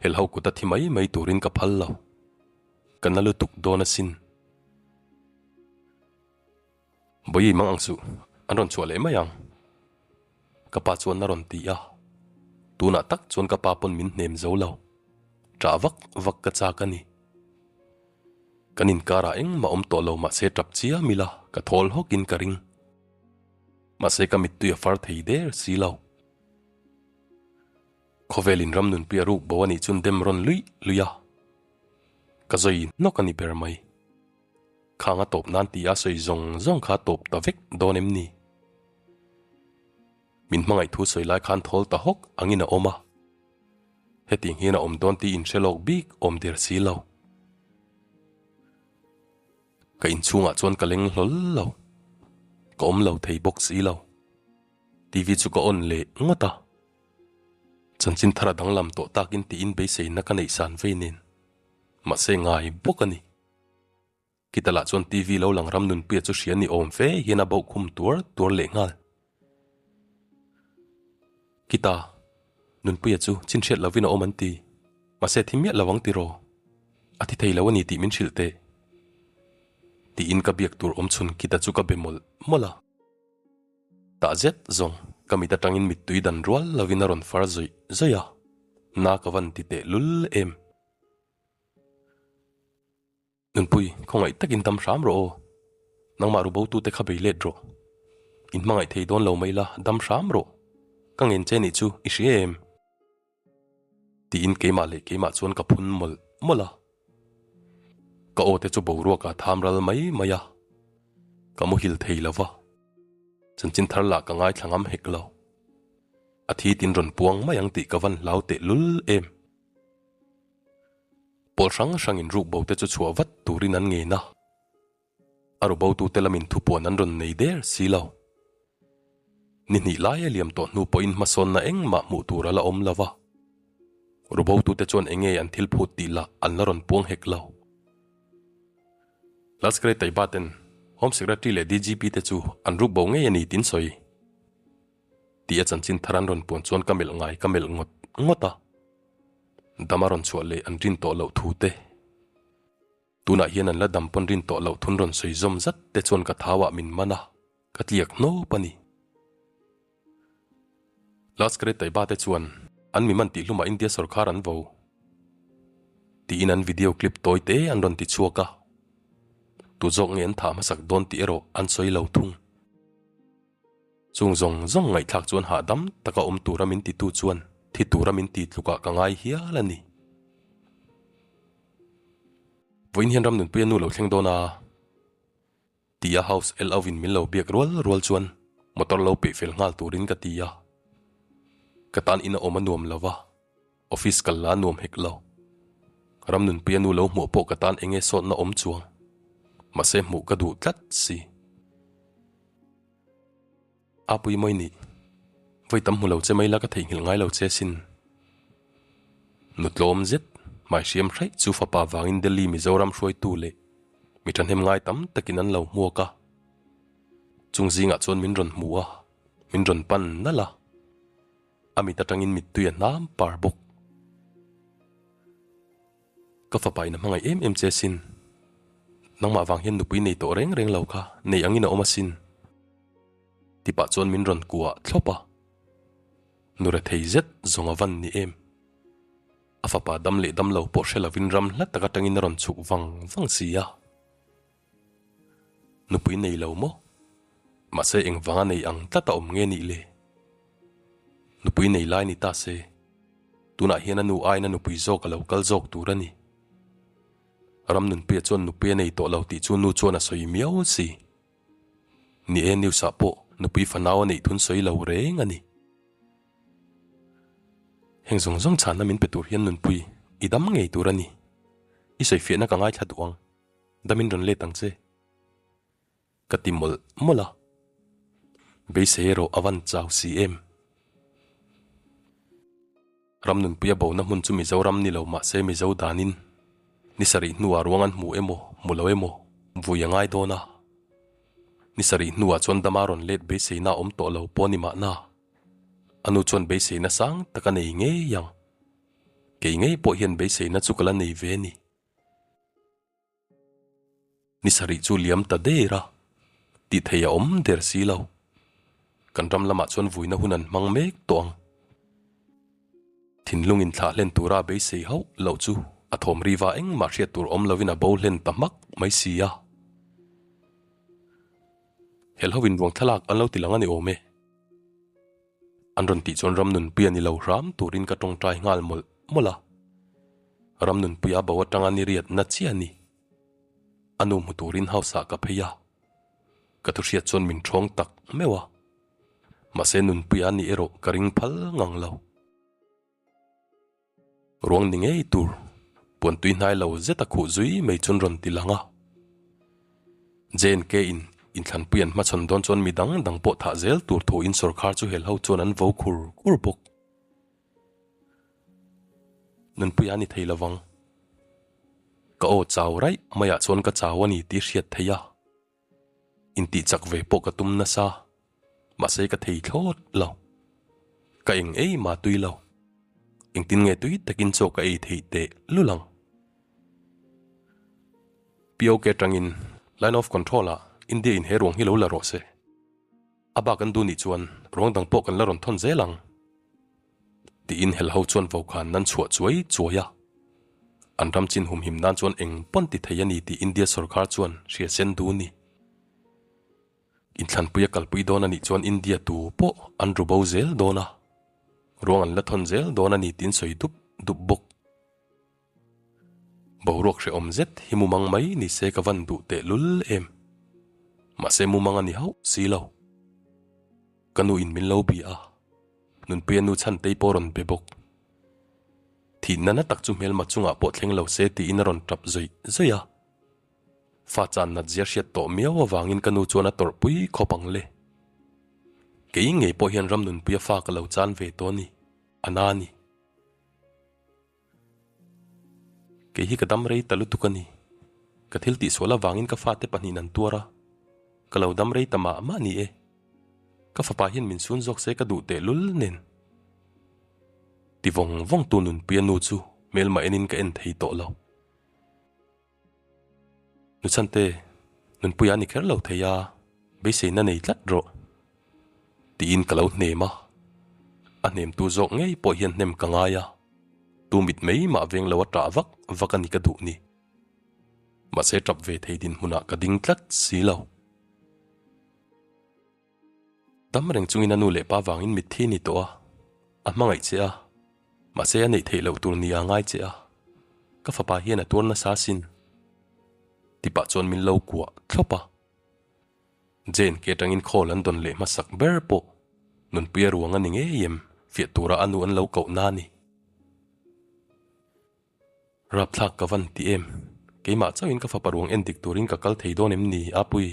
helho kut a thi mai mai turin ka phal lo. Ka na lutuk dawn asin. Bawihi mang ang suh, an rawn chhuah leh mai ang. Ka pa chuan a rawn ti a, tunah tak chuan ka pa pawn min hnem zo lo. Ṭah vak vak ka chak a ni. Kan inkarah engmah awm tawh lo mahse ṭap chiam ila ka thawl hawkin ka ring. Mahse ka mittui a far thei der si lo. Khawvelin ram nunpui a ruk bo a nih chuan dem rawn luih luih a, ka zawi hnawk a ni ber mai. Khang a tawp nan tih a sawi zawng zawng kha tawp ta vek dawn em ni? Min hmangaih thu sawi lai khan thawl ta hawk angin a awm a. Hetiang hian a awm dawn tih inhre lawk bik awm der si lo. Ka inchhungah chuan ka leng hlawl lo. Ka awm lo thei bawk si lo. TV chu ka on leh ngawt a. Chanchin thar a danglam tawh takin tiin beiseina ka neih san vei nen. Mahse ngai bawk a ni. Kita lah chuan TV lo lang ram nunpuia chu hria ni awm fe hian a bauh khum tuar tuar leh nghal. Kita, Nunpuia chu chinhriat lovin a awm an ti. Mahse thi miah lo ang tiraw? A thi thei lo a ni tih min hrilh teh. Tiin ka biak tur awm chhun Kita chu ka be mawlh mawlh a. Tah zet zawng ka mit atangin mittui dan rual lovin a rawn far zawih zawih a, na ka van ti teh lul em. Nunpui, khawngaih takin dam hram rawh aw. Nangmah rubotute kha bei let rawh. In hmangaih thei dawn lo mai la, dam hram rawh. Ka ngen che nih chu i hria em? Tiin keimah leh keimah chuan ka phun mawlh mawlh a. Ka aw te chu boruak ah tham ral mai mai a. Ka muhil thei lo va. Chanchin thar lah ka ngaithla ngam hek lo. A thi tin rawn puang mai ang tih ka van hlau teh lul em. Pawl hrang hrangin rukbo te chu chhuah vat turin an ngen a, a rubotute lamin thupuan an rawn nei der si lo. Ni hnih lai a liam tawh hnu pawhin hmasawnna engmah hmuh tur a la awm lo va, rubotute chuan enge an thil phut tih lah an la rawn puang hek lo. Lashkar-e Taiba ten Home Secretary leh DGP te chu an rukbo ngei a ni tiin sawi. Tih a chanchin thar an rawn puan chuan ka melh ngai ka melh ngawt ngawt a. Dam a rawn chhuah leh an rin tawh loh thu te. Tunah hian an la dam pawn rin tawh loh thun rawn sawi zawm zat te chuan ka thauah min man a, ka tliak hnawp a ni. Lashkar-e-Taiba te chuan an mi man tih hlumah India sorkar an vo tiin an video clip tawi te an rawn ti chhuak a, tu zawk nge an thah hmasak dawn tih erawh an sawi lo thung. Chung zawng zawng ngaihthlak chuan hahdam taka awm tura min titu chuan thi tura min ti tlukah ka ngai hial a ni. Vawiin hian Ramnunpuia nu lo thleng dawn a, tia House LO in min lo biak rual rual chuan motor lo peih fel nghal turin ka ti a. Ka tan in a awm a nuam lo va, office kal la nuam hek lo. Ramnunpuia nu lo hmuh pawh ka tan enge sawtna awm chuang, mahse hmuh ka duh tlat si. A pui mawi nih. Vawi tam hmu lo che mai la ka theihnghilh ngai lo che sin. Nu tlawm zet, hmai hriam hraih chu fapa vangin Delhi Mizoram hruaitu leh mi thahnem ngai tam takin an lo hmuak a. Chung zingah chuan min rawn hmu a, min rawn pan nalh a. A mit atangin mittui a hnam par bawk. Ka fapa in a hmangaih em em che sin. Nangmah vang hian nupui nei tawh reng reng lo kha nei angin a awm asin. Tipah chuan min rawn kuah thlawp a. Nu rethei zet zawng a van ni em. A fapa dam leh dam lo pawh hre lovin ram hla tak atangin a rawn chhuk vang vang si a. Nupui nei lo maw? Mahse engvanga nei ang tlat a awm nge nih le? Nupui nei lai ni ta se, tunah hian a nu aiin a nupui zawk a lo kal zawk tur a ni. Ramnunpuia chuan nupui a nei tawh lo tih chu nu chuan a sawi miau si. Ni e, news ah pawh nupui fanau a neih thun sawi lo reng a ni. Heng zawng zawng chhanna min pe tur hian nunpui i dam ngei tur a ni. I sawifiahna ka ngaithla duh ang. Damin rawn let ang che. Ka ti mawlh mawlh a. Beisei erawh a van chau si em. Ramnunpui a bona hmun chu Mizoram ni lo mahse Mizo danin ni sarih hnuah ruang an hmu emaw hmu lo emaw vui a ngai dawn a. Ni sarih hnuah chuan dama rawn let beiseina a awm tawh lo pawh ni mahna. A nu chuan beiseina sang tak a nei ngei ang. Kei ngei pawh hian beiseina chu ka la nei ve a ni. Ni sarih chu liam ta der a, tih thei a awm der si lo. Kan ram lamah chuan vuina hun an hmang mek tawh ang. Thinlung inthlah hlen tura a beisei hauh loh chu a thawm riva engmah hriat tur awm lovin a bo hlen ta hmak mai si a. Helho-in ruang thlalak an lo ti lang a ni awm e. An rawn tih chuan Ramnunpuia ni lo hram turin ka tawngtai nghal mawlh mawlh a. Ramnunpuia bo atanga ni riatna chiah a ni. A nu hmu turin house ah ka phei a. Ka thu hriat chuan min thawng tak meuh a. Mahse Nunpuia ni erawh ka ring phal ngang lo. Ruang ni ngei tur puan tui hnai lo zet a khuh zui mai chuan rawn ti lang a. JNK in inthlanpui an hmachhawn dawn chuan mi dang dang pawh thah zel tur thu in sawrkhar chu helho chuan an vo khur khur bawk. Nunpui a ni thei lovang. Ka aw chau raih maiah chuan ka chau a ni tih hriat theih a. Intih chak ve pawh ka tum nasa, mahse ka thei thlawt lo. Ka eng ei mah tui lo. Engtin nge tui takin chaw ka ei theih teh lul ang. POK atangin Line of Control ah India in he ruang hi lo la rawh se. A bak an duh nih chuan ruang dang pawh kan la rawn thawn zel ang. Tiin helho chuan vokhan nan chhuah chuai chuai a. An ram chin humhim nan chuan eng pawn ti thei a ni tih India sorkar chuan hria sen du ni. Inthlanpui a kalpui dawn a nih chuan India tu pawh an ru bo zel dawn a, ruang an la thawn zel dawn a ni tiin sawi dup dup bawk. Boruak hrehawm zet hi mumang mai ni se ka van duh teh lul em. Mahse mumang a ni hauh si lo. Ka nu in min lo bia a, Nunpuia nu Chhantei pawh rawn be bawk. Thihna na tak chu hmelma chungah pawh thleng lo se tiin a rawn tap zawih zawih a. Fa chan nat zia hriat tawh miau avangin ka nu chuan a tawrhpui khawp ang le. Kei ngei pawh hian ram Nunpuia fa ka lo chan ve tawh a ni, a na a ni. Kei hi ka dam rei ta lutuk a ni. Ka thil tihsual avangin ka fate pahnihin an tuar a, ka lo dam rei ta mah mah ni e. Ka fapa hian min sun zawk se ka duh teh lul nen. Ti vawng vawng tu Nunpuia nu chu hmelmah enin ka en thei tawh lo. Nuchhante, nunpuia a ni kher lo thei a, beiseina nei tlat rawh. Tiin ka lo hnem a. A hnemtu zawk ngei pawh hian hnem ka ngai a, tu mit mai mah veng lo a ṭah vak vak a ni ka duh ni. Mahse ṭap ve thei dinhmunah ka ding tlat si lo. Dam reng chungin a nu leh pa vangin mitthi ni tawh a, a hmangaih che a, mahse a neih theih loh tur ni a ngai che a, ka fapa hian a tuar nasa asin. Tipah chuan min lo kuah thlawp a. Jane ke atangin call an dawn leh hmasak ber pawh Nunpuia ruang a ni ngei em fiah tura a nu an lo koh na a ni. Rapthlak ka van ti em? Keimah chauhin ka fapa ruang en dik turin ka kal thei dawn em ni, Apui?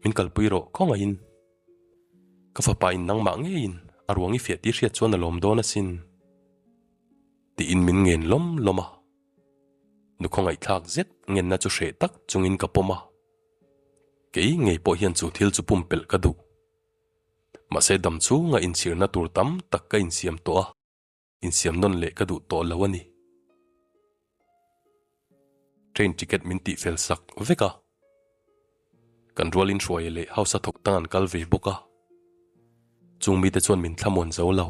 Min kalpui rawh, khawngaihin. Ka fapa in nangmah ngeiin a ruang i fiah tih hriat chuan a lawm dawn asin. Tiin min ngen lawm lawm a. Nu khawngaihthlak zet ngenna chu hreh tak chungin ka pawm a. Kei ngei pawh hian chu thil chu pumpelh ka duh. Mahse dam chhunga inchhirna tur tam tak ka insiam tawh a. Insiam nawn leh ka duh tawh lo a ni. Train ticket min tih fel sak vek a. Kan rualin hruaia leh house a thawk tang an kal ve bawk a. Chung mite chuan min thlamuan zo lo.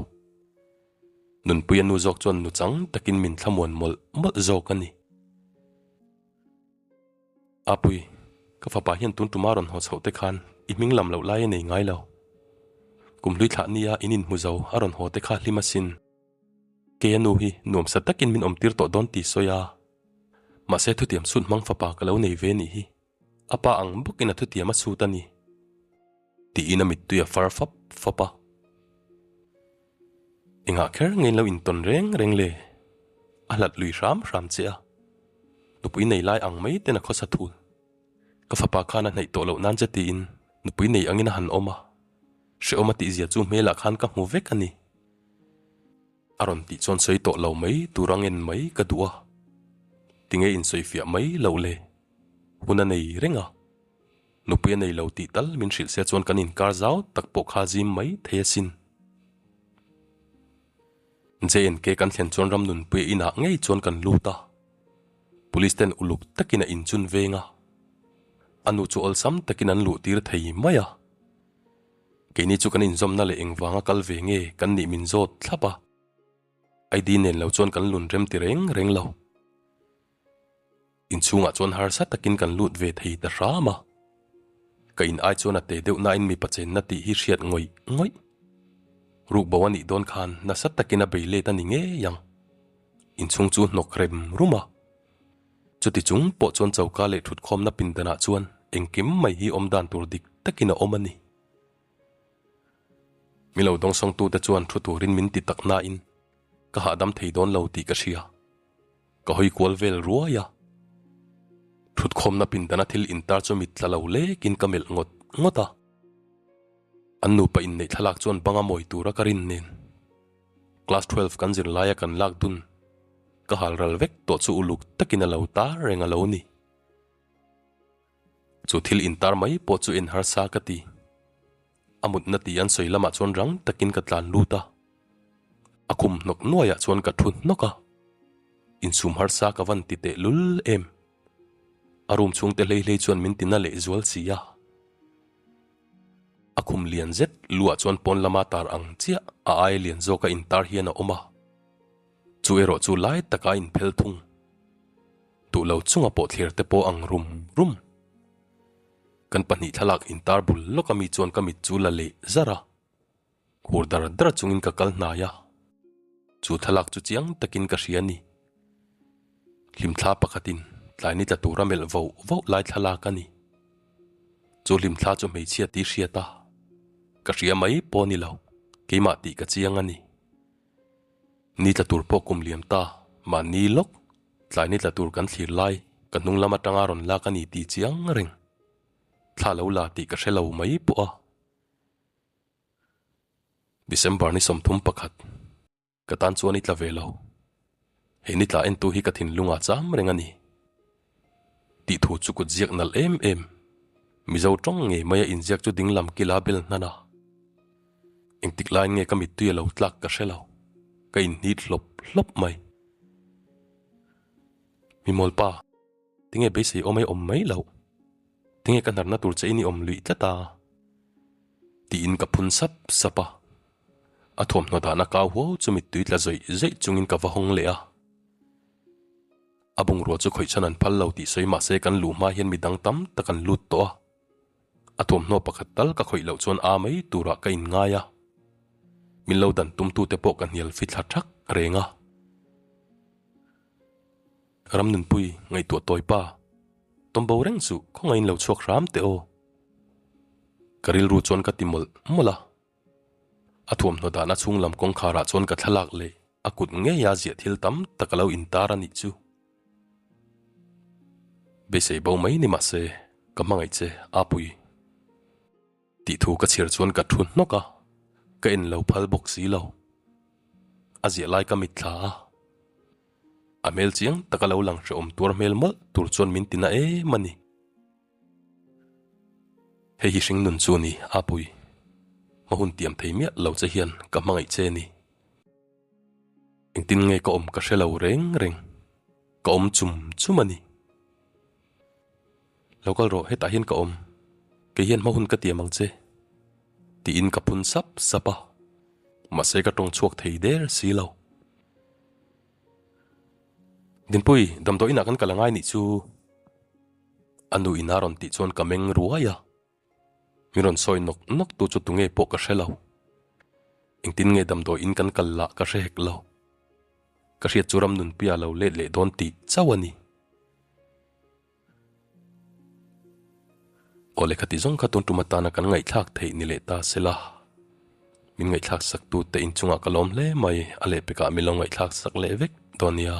Nunpuia nu zawk chuan nuchang takin min thlamuan mawlh mawlh zawk a ni. Apui, ka fapa hian tun tuma rawn haw chhoh te khan i hming lam loh lai a nei ngai lo. Kum hlui thlah nia in inhmu zo a rawn haw te kha hlim asin. Kei a nu hi nuamsa takin min awmtir tawh dawn tih sawi a. Mahse thutiam sut hmang fapa ka lo nei ve nih hi. A pa ang bawkin a thutiam a sut a ni. Tiin a mittui a far fap fap a. Engah kher nge in lo intawn reng reng le? A hlat lui hram hram che a. Nupui nei lai ang mai ten a khawsa thul. Ka fapa khan a hnaih tawh loh nan che tiin nupui nei angin a han awm a. Hrehawm a tihzia chu hmelah khan ka hmu vek a ni. A rawn tih chuan sawi tawh lo mai tur ang en mai ka duh a. Tinge insawifiah mai loh le? Hun a nei reng a. Nupui a nei lo tih tal min hrilh se chuan kan inkar zau tak pawh kha zim mai thei asin. JNK kan thlen chuan Ramnunpuia inah ngei chuan kan lut a. Police ten uluk takin a inchun veng a. A nu chu awlsam takin an luh tir thei mai a. Keini chu kan inzawmna leh engvanga kal ve nge kan nih min zawt thlap a. ID nen lo chuan kan lun rem ti reng reng lo. Inchhungah chuan harsa takin kan lut ve thei ta hram a. Ka in ai chuan a te deuh nain mipa chenna tih hi hriat ngawih ngawih. Rukbo a nih dawn khan nasa takin a bei let a ni ngei ang. Inchhung chu hnawk rem rum a. Chuti chung pawh chuan choka leh thutkhawmna pindanah chuan engkim mai hi awm dan tur dik takin a awm a ni. Mi lo dawngsawngtute chuan thu turin min ti tak nain ka hahdam thei dawn lo tih ka hria. Ka hawi kual vel ruai a. Thutkhawmna pindana thil intar chu mit tla lo lekin ka melh ngawt ngawt a. An nupa inneih thlalak chuan banga mawi tura ka rin nen. Class 12 kan zir laia kan lak dun ka hal ral vek tawh chu uluk takin a lo tar reng a lo ni. Chu thil intar mai pawh chu en harsa ka ti. A mutna tih an sawi lamah chuan rang takin ka tlan lut a. A khum hnawk nuaiah chuan ka thu hnawk a. Insum harsa ka van ti teh lul em. A room chhungte hlei hlei chuan min tina leh zual si a. A khum lian zet luah chuan pawn lama tar ang chiah a aia lian zawka intar hian a awm a. Chu erawh chu lai taka a inphel thung. Duh lo chunga pawh thlir te pawh ang rum rum. Kan pahnih thlalak intar bul lawk ami chuan ka mit chu la leh zar a. Khur dar dar chungin ka kal hnai a. Chu thlalak chu chiang takin ka hria a ni. Hlimthla pakhatin tlai ni tla tura melh voh voh lai thlalak a ni. Chu hlimthla chu hmeichhia tih hriat a. Ka hria mai pawh a ni lo, keimah tih ka chiang a ni. Ni tla tur pawh kum liam ta, mahni lawk tlai ni tla tur kan thlir lai ka hnung lam atanga rawn lak a ni tih chiang reng. Thla lo la tih ka hre lo mai pawh a. December ni 31, ka tan chuan i tla ve lo. He ni tla entu hi ka thinlungah cham reng a ni. Tih thu chu kut ziak nalh em em. Mizo tawng ngei maia inziak chu dinglam kila bel hnan a. Engtik laiin nge ka mittui a lo tlak ka hre lo. Ka inhnit hlawp hlawp mai. Mimawlpa, tinge beisei awm ei awm mai loh? Tinge ka hnarna tur che in i awm luih tlat a? Tiin ka phun sap sap a. A thuamhnaw dahna kau huau chu mittui tla zawih zawih chungin ka va hawng leh a. A bungrua chu khawih chhan an phal lo tih sawi mahse kan luh hma hian midang tam tak an lut tawh a. A thuamhnaw pakhat tal ka khawih loh chuan a mai turah ka inngai a. Min lo dan tumtute pawh ka hnial fithla thak reng a. Ramnunpui ngaihtuah tawi pa, tawm bo reng suh khawngaihin lo chhuak hram teh aw. Ka rilru chuan ka ti mawlh mawlh a. A thuamhnaw dahna chhung lam kawngkharah chuan ka thlalak leh a kut ngeia ziah thil tam tak a lo intar a nih chu. Beisei bo mai ni mahse ka hmangaih che Apui. Tih thu ka chhiar chuan ka thu hnawk a, ka en lo phal bawk si lo. A ziah lai ka mitthla a, a hmel chiang taka lo lang hrehawm tuar hmel mawlh tur chuan min ti na em a ni. Hei hi hring nun chu a ni, Apui. Hma hun tiam thei miah lo che hian ka hmangaih che a ni. Engtin nge ka awm ka hre lo reng reng, ka awm chum chum a ni. Lo kal rawh, hetah hian ka awm. Kei hian hma hun ka tiam ang che. Tiin ka phun sap sap a, mahse ka tawng chhuak thei der si lo. Dinpui, damdawi inah kan kal angai nih chu. A nu in a rawn tih chuan ka meng ruai a. Min rawn sawi nawk nawk tu chu tunge pawh ka hre lo. Engtin nge damdawi in kan kal lah ka hre hek lo. Ka hriat chu ram nunpuia lo let leh dawn tih chauh a ni. Aw lehkha ti zawng kha tun tum atana kan ngaihthlak theih ni leh ta sela. Min ngaihthlak sak tute inchungah ka lawm hle mai, a lehpekah min lo ngaihthlak sak leh vek dawn nia.